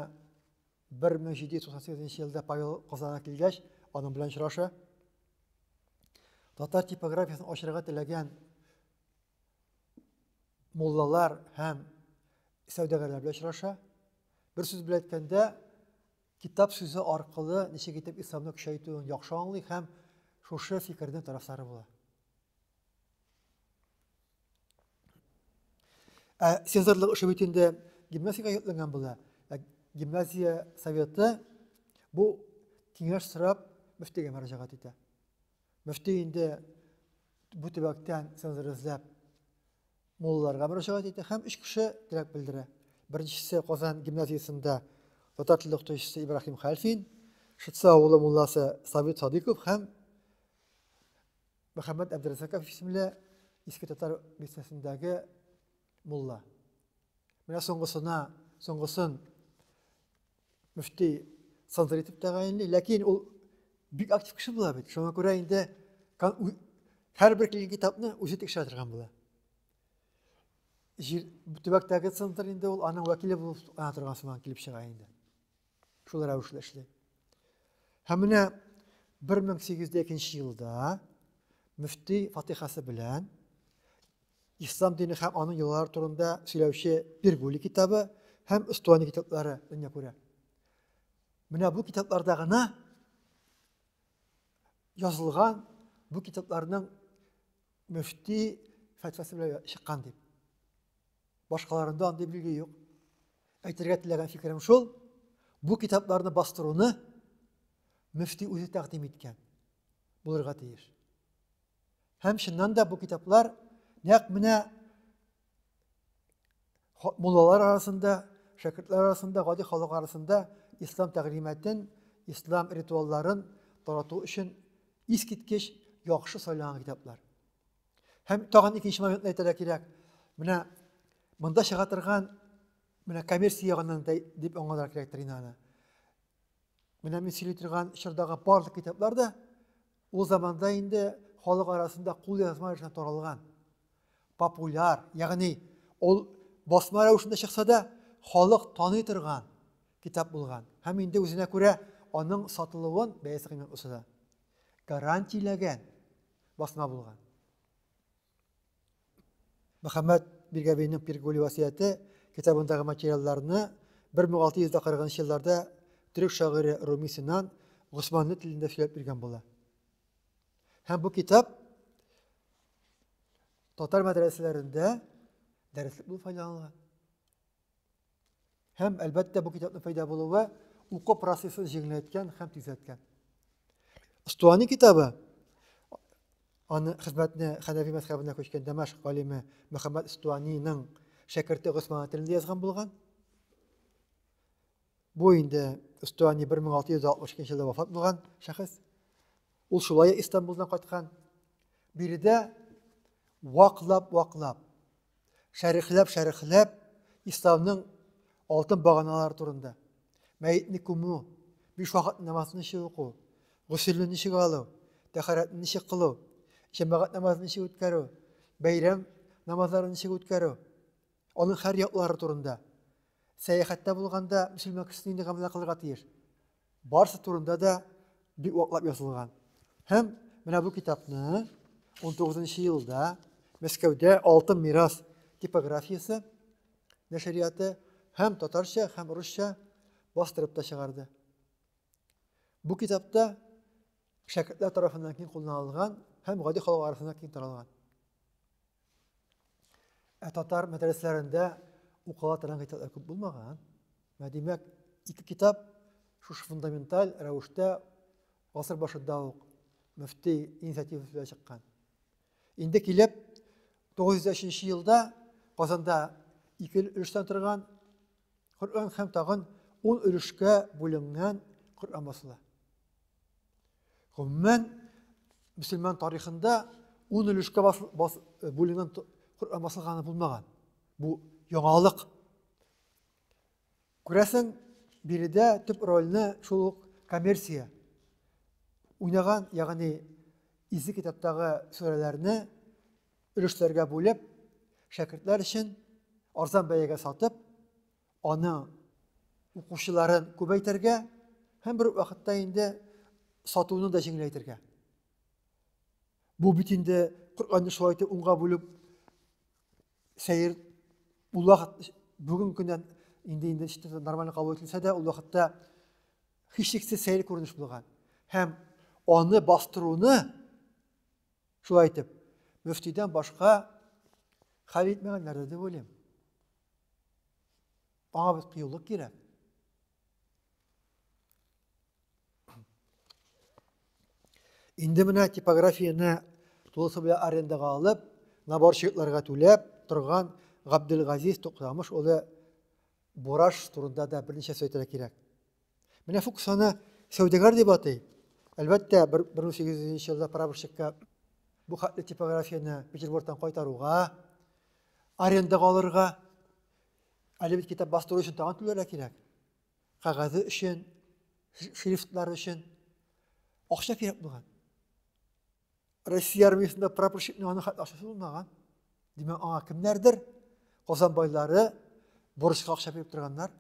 1798 елда Павел Казанга килгәч, аның белән очраша. Татар типографиясен ачырга теләгән муллалар һәм сәүдәгәрләр белән очраша. Бер сүз белән әйткәндә, китап сүзе аркылы ничек итеп исламны көчәйтүен яхшы аңлый һәм шушы фикернең тарафдары була. Ә сензорлык эше бит инде гимназиягә йөкләнгән була. Ә гимназия советы бу киңәш сорап мөфтигә мөрәҗәгать итә. Мөфти инде бу төбәктән сензор эзләп муллаларга мөрәҗәгать итә һәм өч кеше теләк белдерә. Беренчесе Казан гимназиясендә татар теле укытучысы Ибраһим Хәлфин, Шытса авылы мулласы Сабит Садыйков һәм Мөхәммәд Әбдерәзаков исемле Иске Татар бистәсендәге мулла. Менә соңгысына, соңгысын мөфти цензор итеп тәгаенли, ләкин ул бик актив кеше була бит. Шуңа күрә инде һәрбер килгән китапны үзе тикшерә торган була. Җир төбәктәге центр инде ул аның вәкиле булып ана торган сыман килеп чыга инде. Шул рәвешле эшли. Һәм менә 1802 елда мөфти фатихасы белән Ислам дине һәм аның йолалары турында сөйләүче Пиргули китабы һәм Остуани китаплары дөнья күрә. Менә бу китапларда гына язылган бу китапларның мөфти фәтвасы белән чыккан дип. Башкаларында андый билге юк. Әйтергә теләгән фикерем шул, бу китапларны бастыруны мөфти үзе тәкъдим иткән булырга тиеш. Һәм чыннан да бу китаплар нәкъ менә муллалар арасында, шәкертләр арасында, гади халык арасында ислам тәгълиматын, ислам ритуалларын тарату өчен искиткеч яхшы сайланган китаплар. Һәм тагын икенче моментны әйтергә кирәк. Менә монда чыга торган менә коммерция ягыннан дип аңларга кирәктер инде аны. Менә мин сөйли торган чордагы барлык китаплар да ул заманда инде халык арасында кул язма рәвешендә таралган. Популяр, ягъни ул басма рәвешендә чыкса да, халык таный торган китап булган. Һәм инде үзенә күрә аның сатылуын бәясе кыйммәт булса да гарантияләгән басма булган. Мөхәммәд Биргәбинең Пиргули васыяте китабындагы материалларны 1640 елларда төрек шагыйре Руми Синан госманлы телендә сөйләп биргән була. Һәм бу китап татар мәдрәсәләрендә дәреслек булып файдаланылган. Һәм, әлбәттә, бу китапның пәйда булуы уку процессын җиңеләйткән һәм тизләткән. Стуани китабы аны хезмәтне Хәнәфи мәзхәбенә күчкән Дәмәшк галиме Мөхәммәд Стуаниның шәкерте Госман телендә язган булган. Бу инде Стуани 1662 елда вафат булган шәхес. Ул шулай Истанбулдан кайткан. Биредә ваклап-ваклап шәрехләп-шәрехләп исламның алтын баганалары турында, мәетне күмү, биш вакыт намазны ничек уку, гөселне ничек алу, тәһарәтне ничек кылу, җәмәгать намазын ничек үткәрү, бәйрәм намазларын ничек үткәрү, аның һәр яклары турында, сәяхәттә булганда мөселман кешесе нинди гамәлләр кылырга тиеш, Барсы турында да бик ваклап язылган. Һәм менә бу китапны 19 елда Мәскәүдә Алтын мирас типографиясе нәшрияты һәм татарча, һәм русча бастырып та чыгарды. Бу китапта шәкертләр тарафыннан киң кулланылган һәм гади халык арасында киң таралган. Ә татар мәдрәсәләрендә укыла торган китаплар күп булмаган. Менә димәк, ике китап шушы фундаменталь рәвештә гасыр башында ук мөфти инициативасы белән чыккан. Инде килеп 903 елда Казанда ике өлештән торган Коръән һәм тагын 10 өлешкә бүленгән Коръән басыла. Гомумән, мөселман тарихында ун өлешкә бас, бас, э, бүленгән Коръән басылганы булмаган. Бу яңалык. Күрәсең, биредә төп рольне шул ук коммерция уйнаган, ягъни изге китаптагы сүрәләрне өлешләргә бүлеп, шәкертләр өчен арзан бәягә сатып, Аны укучыларын күбәйтергә һәм бер үк вакытта инде сатуны да җиңеләйтергә. Бу бит инде Коръәнне шулай итеп унга бүлеп сәер ул вакыт бүгенге көннән инде инде нормаль кабул ителсә дә, ул вакытта һичшиксез сәер күренеш булган. Һәм аны бастыруны шулай итеп мөфтидән башка хәл итмәгәннәр дип уйлыйм. Аңа бит кыюлык кирәк. Инде менә типографияне тулысы белән арендага алып, наборщикларга түләп торган Габделгазиз Туктамыш улы Бураш турында да берничә сүз әйтергә кирәк. Менә Фукс аны сәүдәгәр дип атый. Әлбәттә, 1800 елда прапорщикка бу хәтле типографияне Петербургтан кайтаруга, арендага алырга, әле бит китап бастыру өчен тагын түләргә кирәк. Кәгазе өчен, шрифтлары өчен акча кирәк булган. Россия армиясендә прапорщикның аның хәтле акчасы булмаган. Димәк, аңа кемнәрдер Казан байлары бурычка акча биреп торганнар.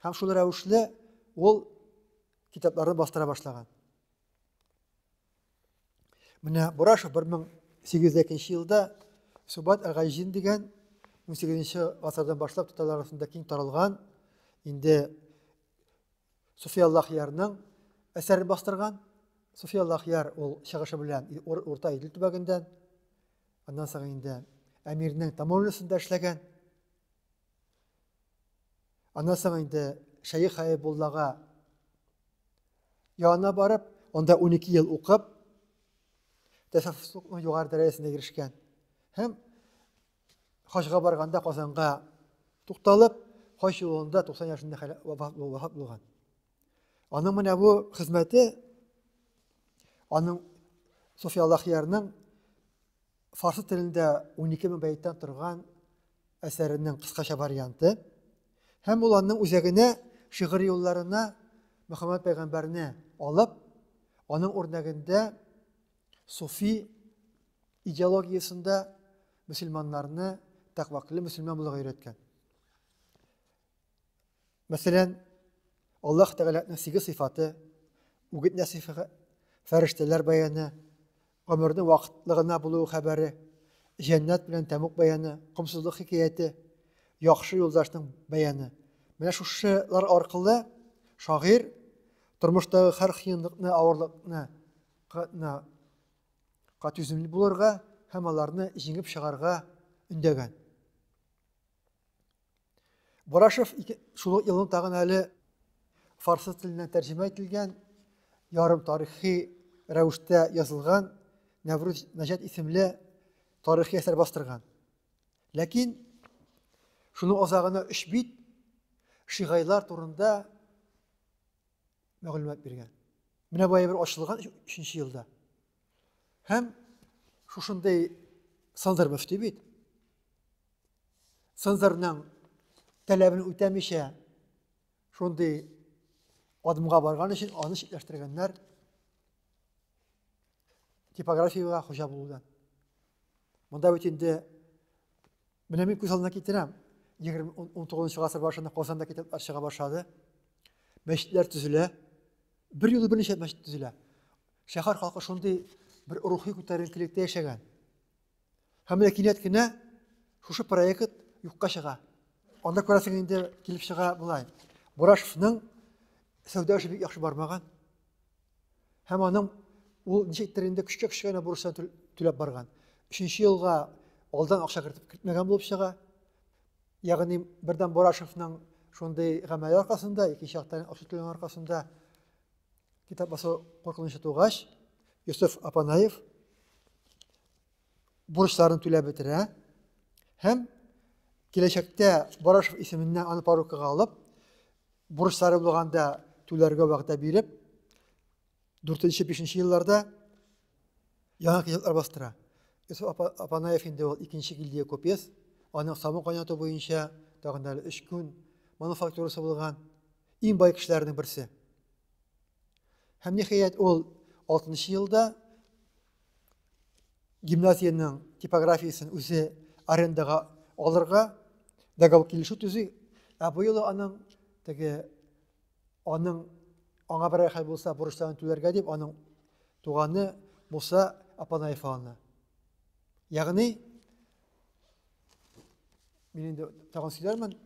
Һәм шул рәвешле ул китапларны бастыра башлаган. Менә Бурашев 1802 елда Субат Әгайҗин дигән 18 гасырдан башлап татарлар арасында киң таралган инде Суфия Аллахиярның әсәрен бастырган. Суфи Аллахъяр ул чыгышы белән Урта Идел төбәгендән, аннан соң инде әмирнең таможнясында эшләгән. Аннан соң инде Шәех Хәбибуллага янына барып, анда 12 ел укып, тәсәввуфның югары дәрәҗәсенә ирешкән. Һәм хаҗга барганда Казанга тукталып, хаҗ юлында 90 яшендә вафат булган. Аның менә бу хезмәте аның София Аллахиярның фарсы телендә 12 мең бәйттән торган әсәренең кыскача варианты. Һәм ул аның үзәгенә шигырь юлларына Мөхәммәд пәйгамбәрне алып, аның үрнәгендә суфи идеологиясендә мөселманнарны тәкъваклы мөселман булырга өйрәткән. Мәсәлән, Аллаһ Тәгаләнең сигез сыйфаты, үгет нәсыйхәте, фәрештәләр баяны, гомернең вакытлы гына булуы хәбәре, җәннәт белән тәмуг баяны, комсызлык хикәяте, яхшы юлдашның баяны. Менә шушылар аркылы шагыйрь тормыштагы һәр кыенлыкны, авырлыкны ка түземле булырга һәм аларны җиңеп чыгарга өндәгән. Бурашев шул ук елның тагын әле фарсы теленнән тәрҗемә ителгән ярым тарихи рәвештә язылган Нәврүз Наҗәт исемле тарихи әсәр бастырган. Ләкин шуның азагына өч бит шигайлар турында мәгълүмат биргән. Менә бу әйбер ачылган өченче елда. Һәм шушындый Сандыр мөфти бит. Цензорның таләбен үтәмичә шундый адымга барган өчен аны читләштергәннәр типографиягә хуҗа булудан. Монда бит инде менә мин күз алдына китерәм. 19 гасыр башында Казанда китаплар чыга башлады. Мәчетләр төзелә. Бер юлы берничә мәчет төзелә. Шәһәр халкы шундый бер рухи күтәренкелектә яшәгән. Һәм менә кинәт кенә шушы проект юкка чыга. Анда күрәсең инде килеп чыга болай. Бурашевның сәүдә эше бик яхшы бармаган. Һәм аның ул ничектер инде көчкә көчкә генә бурычларын түләп барган. Өченче елга алдан акча кертеп кертмәгән булып чыга. Ягъни бердән Бурашевның шундый гамәле аркасында, икенче яктан акча түләү аркасында китап басу куркынычы тугач, Йосыф Апанаев бурычларын түләп бетерә һәм киләчәктә Барашев исеменнән аны порукага алып, бурычлары булганда түләргә вәгъдә биреп, 4-5 елларда яңа китаплар бастыра. Йосыф Апанаев инде ул икенче гильдия купец, аның сабын кайнату буенча тагын әле 3 көн мануфактурасы булган иң бай кешеләрнең берсе. Һәм ниһаять ул 6 елда гимназиянең типографиясен үзе арендага алырга договор килешү төзи. Ә бу юлы аның теге аның аңа берәр хәл булса бурычларын түләргә дип аның туганы Муса Апанаев алына. Ягъни мин инде тагын сөйләрмен,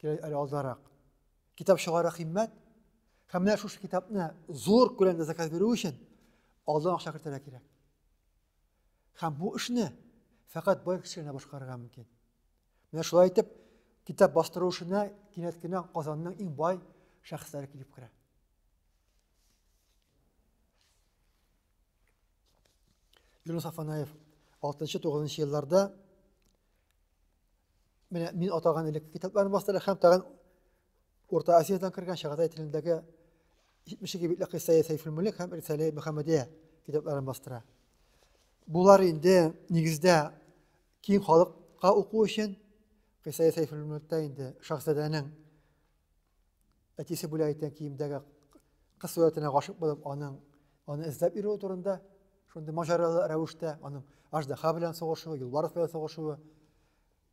әле алдарак. Китап чыгару кыйммәт. Һәм менә шушы китапны зур күләмдә заказ бирү өчен алдан акча кертергә кирәк. Һәм бу эшне фәкать бай кеше генә башкарырга мөмкин. Менә шулай итеп, китап бастыру эшенә кинәт кенә Казанның иң бай шәхесләре килеп керә. Юнус Афанаев 6-9 елларда менә мин атаган элекке китапларны бастыра һәм тагын Урта Азиядән кергән Чагатай телендәге 72 битле Кыйссаи Сәйфул Мөлек һәм Рисаләи Мөхәммәдия китапларын бастыра. Булар инде нигездә киң халыкка уку өчен Кыйссаи Сәйфул Мөлектә инде шахзадәнең әтисе бүләк иткән киемдәге кыз сурәтенә гашык булып, аның аны эзләп йөрүе турында шундый маҗаралы рәвештә аның аждаһа белән сугышуы, юлбарыс белән сугышуы,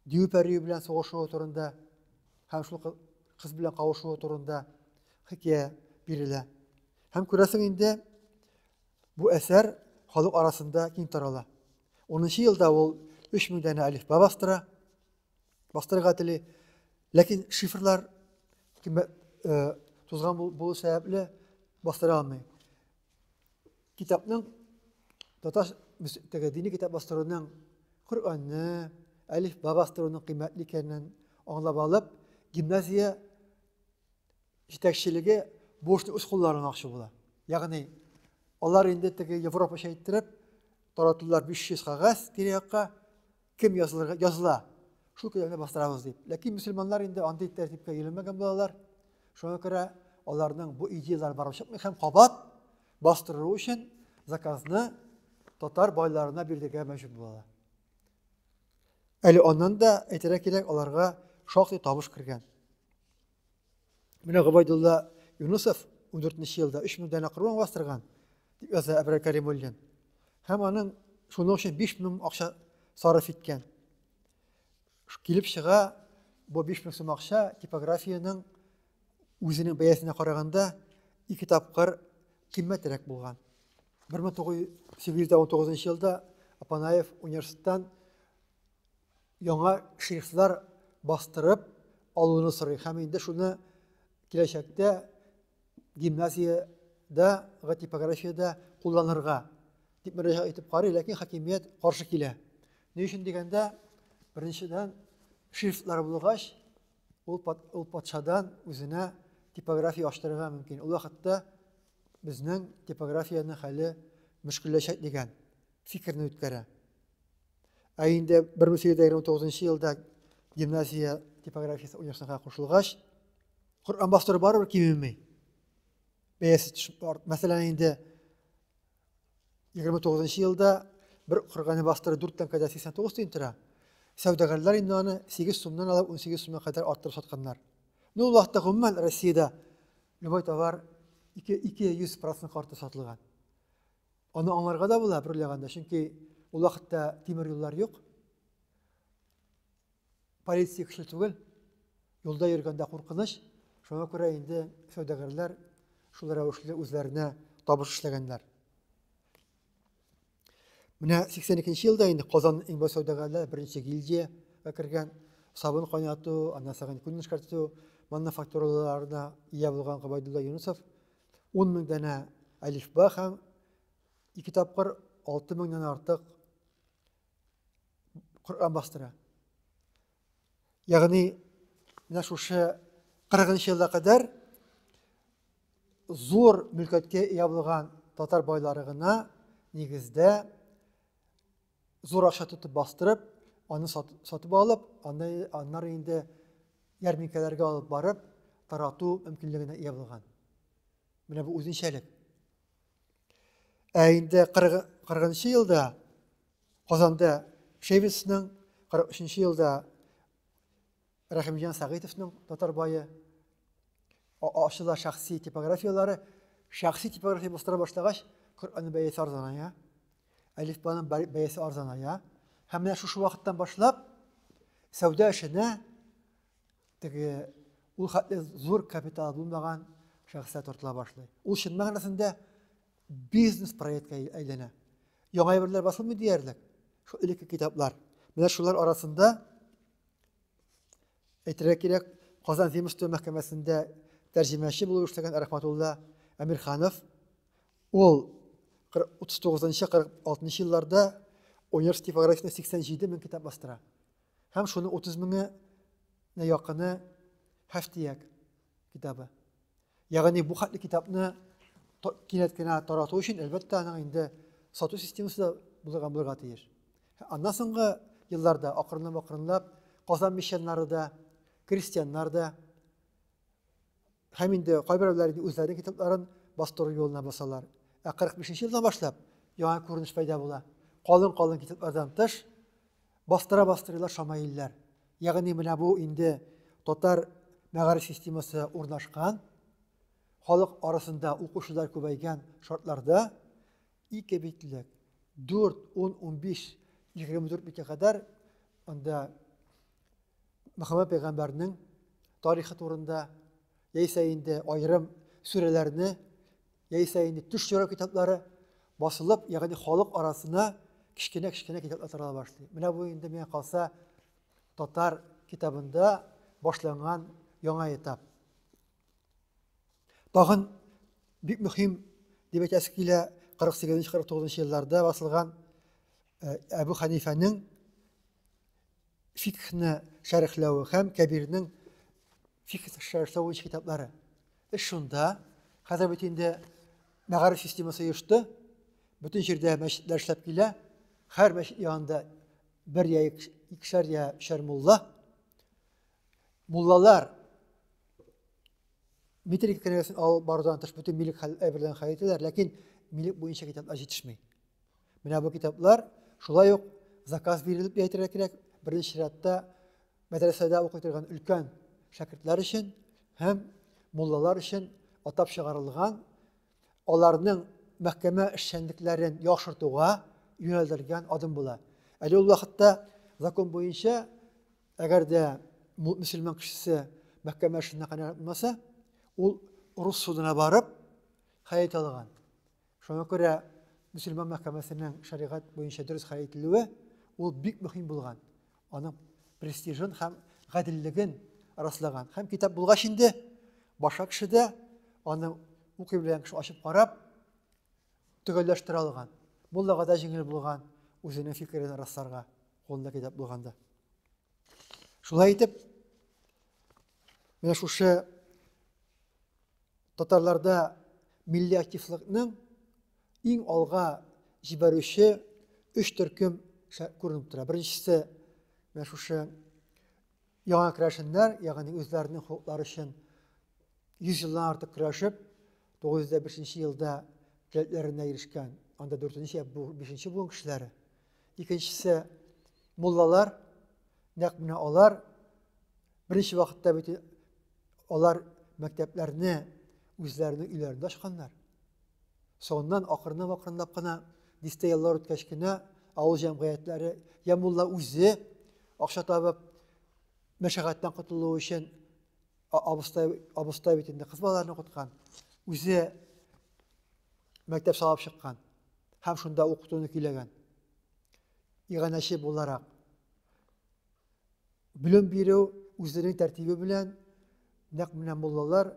дию пәрие белән сугышуы турында һәм шул кыз белән кавышуы турында хикәя бирелә. Һәм күрәсең инде бу әсәр халык арасында киң тарала. 10 елда ул 3000 данә әлифба бастыра, бастырырга тели. Ләкин шифрлар кыйммәт э, тузган булу сәбәпле бастыра алмый. Китапның татар теге дини китап бастыруның Коръәнне, әлифба бастыруның кыйммәтле икәнен аңлап алып, гимназия җитәкчелеге бу эшне үз кулларына алмакчы була. Ягъни алар инде теге Европача иттереп таратылар 500 кәгазь тирә-якка, кем язылырга языла, шул китапны бастырабыз дип. Ләкин мөселманнар инде андый тәртипкә өйрәнмәгән булалар. Шуңа күрә аларның бу идеяләре барып чыкмый һәм кабат бастыру өчен заказны татар байларына бирергә мәҗбүр булалар. Әле аннан да әйтергә кирәк, аларга шактый табыш кергән. Менә Гобәйдулла Юнусов 14 елда 3000 данә Коръән бастырган, дип яза Әбрар Кәримуллин. Һәм аның шуның өчен 5000 акча сарыф иткән. Килеп чыга, бу 5000 сум акча типографиянең үзенең бәясенә караганда ике тапкыр кыйммәтрәк булган. 1819 елда Апанаев университеттан яңа шрифтлар бастырып алуны сорый һәм инде шуны киләчәктә гимназиядә, типографиядә кулланырга дип мөрәҗәгать итеп карый, ләкин хакимият каршы килә. Ни өчен дигәндә, беренчедән, шрифтлар булгач, ул, ул патшадан үзенә типография ачтырырга мөмкин. Ул вакытта безнең типографиянең хәле мөшкелләшәк дигән фикерне үткәрә. Ә инде 1829 елда гимназия типографиясе университетка кушылгач, Коръән бастыру барыбер кимеми. Бәясе төшеп арт. Мәсәлән, инде 29 елда бер Коръәнне бастыру 4 тәңкәдә 89 тиен тора. Сәүдәгәрләр инде аны 8 сумнан алып 18 сумга кадәр арттырып сатканнар. Ну, ул вакытта гомумән Россиядә любой товар 2 200% артып сатылган. Аны аңларга да була бер уйлаганда, чөнки ул вакытта тимер юллар юк. Полиция көчле түгел. Юлда йөргәндә куркыныч. Шуңа күрә инде сәүдәгәрләр шул рәвешле үзләренә табыш эшләгәннәр. Менә 82 елда инде Казан иң бай сәүдәгәрләр беренче гильдиягә кергән, сабын кайнату, аннан соң күн эшкәртү мануфактураларына ия булган Гобәйдулла Юнусов 10 мең данә әлифба һәм ике тапкыр 6 меңнән артык Коръән бастыра. Ягъни менә шушы 40 елга кадәр зур мөлкәткә ия булган татар байлары гына нигездә зур акча тотып бастырып, аны сатып алып, аны аннары инде ярминкәләргә алып барып, тарату мөмкинлегенә ия булган. Менә бу үзенчәлек. Ә инде 40 елда Казанда Шевицның, 43 елда Рәхимҗан Сәгыйтовның татар бае ачыла шәхси типографияләре. Шәхси типография бастыра башлагач, Коръәннең бәясе арзаная, әлифбаның бәясе арзаная. Һәм менә шушы вакыттан башлап сәүдә эшенә теге ул хәтле зур капитал булмаган шәхесләр тартыла башлый. Ул чын мәгънәсендә бизнес проектка әйләнә. Яңа әйберләр басылмый диярлек. Шул элекке китаплар. Менә шулар арасында Әйтергә кирәк, Казан земство мәхкәмәсендә тәрҗемәче булып эшләгән Рәхмәтулла Әмирханов ул 39-46 елларда университет типографиясендә 87 мең китап бастыра. Һәм шуның 30 меңенә якыны Һәфтияк китабы. Ягъни бу хәтле китапны кинәт кенә тарату өчен, әлбәттә, аның инде сату системасы да булырга булырга тиеш. Аннан соңгы елларда акрынлап-акрынлап Казан мещаннары да, крестьяннар да һәм инде кайберәүләр инде үзләренең китапларын бастыру юлына басалар. Ә 45 елдан башлап яңа күренеш пәйда була. Калын-калын китаплардан тыш бастыра бастырыйлар шамаилләр. Ягъни менә бу инде татар мәгариф системасы урнашкан, халык арасында укучылар күбәйгән шартларда ике битлек, 4, 10, 15, 24 биткә кадәр анда Мөхәммәд пәйгамбәрнең тарихы турында, яисә инде аерым сүрәләрне, яисә инде төш юрау китаплары басылып, ягъни халык арасына кечкенә-кечкенә китаплар тарала башлый. Менә бу инде миңа калса татар китабында башланган яңа этап. Тагын бик мөһим дип әйтәсе килә, 48-49 елларда басылган Әбу Ханифәнең фикхны шәрехләве һәм Кәбирнең фикх шәрехләү буенча китаплары. Эш шунда, хәзер бит инде мәгариф системасы оешты, бөтен җирдә мәчетләр эшләп килә, һәр мәчет янында бер я икешәр я өчәр мулла. Муллалар метрика кенәгәсен алып барудан тыш бөтен милек әйберләрен хәл итәләр, ләкин милек буенча китаплар җитешми. Менә бу китаплар шулай ук заказ бирелеп әйтергә кирәк, беренче чиратта мәдрәсәдә укый торган өлкән шәкертләр өчен һәм муллалар өчен атап чыгарылган, аларның мәхкәмә эшчәнлекләрен яхшыртуга юнәлдерелгән адым була. Әле ул вакытта закон буенча, әгәр дә мөселман кешесе мәхкәмә эшенә канәгать булмаса, ул рус судына барып хәл итә алган. Шуңа күрә мөселман мәхкәмәсенең шәригать буенча дөрес хәл ителүе ул бик мөһим булган. Аның престижын һәм гаделлеген раслаган. Һәм китап булгач инде башка кеше дә аны укый белгән кеше ачып карап төгәлләштерә алган. Муллага да җиңел булган үзенең фикерен расларга кулында китап булганда. Шулай итеп, менә шушы татарларда милли активлыкның иң алга җибәрүче өч төркем күренеп тора. Беренчесе менә шушы яңа керәшеннәр, ягъни үзләренең хокуклары өчен 100 елдан артык көрәшеп, 905 елда теләкләренә ирешкән, анда 4-нче, 5-нче буын кешеләре. Икенчесе муллалар, нәкъ менә алар беренче вакытта бит алар мәктәпләрне үзләренең өйләрендә ачканнар. Соңыннан акрынлап-акрынлап кына дистә еллар үткәч кенә авыл җәмгыятьләре я мулла үзе акча табып мәшәкатьтән котылу өчен абыстай, абыстай бит инде кыз балаларны укыткан, үзе мәктәп салып чыккан һәм шунда укытуны көйләгән. Иганәче буларак Белем бирү үзенең тәртибе белән нәкъ менә муллалар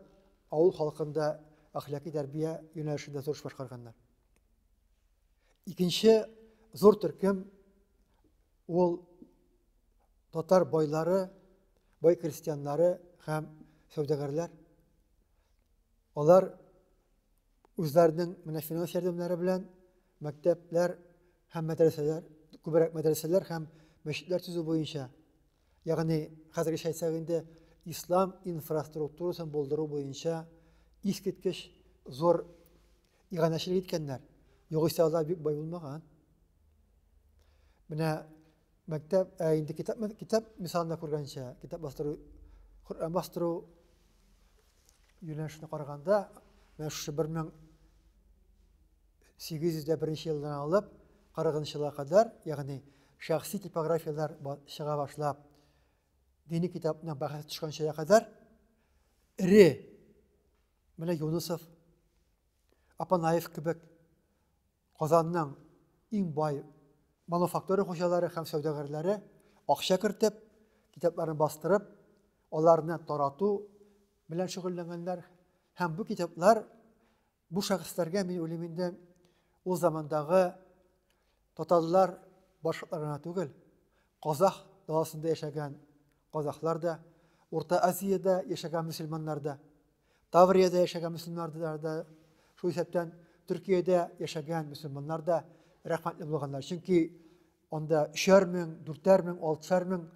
авыл халкында әхлаки тәрбия юнәлешендә зур эш башкарганнар. Икенче зур төркем ул татар байлары, бай крестьяннары һәм сәүдәгәрләр. Алар үзләренең менә финанс ярдәмнәре белән мәктәпләр һәм мәдрәсәләр, күбрәк мәдрәсәләр һәм мәчетләр төзү буенча, ягъни хәзергечә әйтсәк инде, ислам инфраструктурасын булдыру буенча искиткеч зур иганәчелек иткәннәр. Югыйсә алар бик бай булмаган. Менә мәктәп, ә инде китап, китап мисалында күргәнчә, китап бастыру, Коръән бастыру юнәлешенә караганда, менә шушы 1801 елдан алып 40 елга кадәр, ягъни шәхси типографияләр чыга башлап, дини китапның бәһасе төшкәнчә кадәр эре менә Юнусов, Апанаев кебек Казанның иң бай мануфактура хуҗалары һәм сәүдәгәрләре акча кертеп, китапларын бастырып, аларны тарату белән шөгыльләнгәннәр. Һәм бу китаплар бу шәхесләргә, мин уйлыйм инде, ул замандагы татарлар башкортлар гына түгел, казах даласында яшәгән казахлар да, Урта Азиядә яшәгән мөселманнар да, Тавриядә яшәгән мөселманнар да, шул исәптән Төркиядә яшәгән мөселманнар да рәхмәтле булганнар. Чөнки анда өчәр мең, дүртәр мең, алтышар мең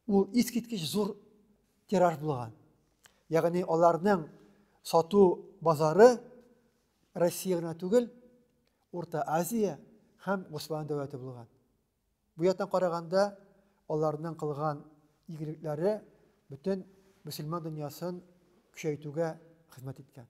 ул искиткеч зур тираж булган. Ягъни аларның сату базары Россия гына түгел, Урта Азия һәм Госман дәүләте булган. Бу яктан караганда, аларның кылган игелекләре бөтен мөселман дөньясын көчәйтүгә хезмәт иткән.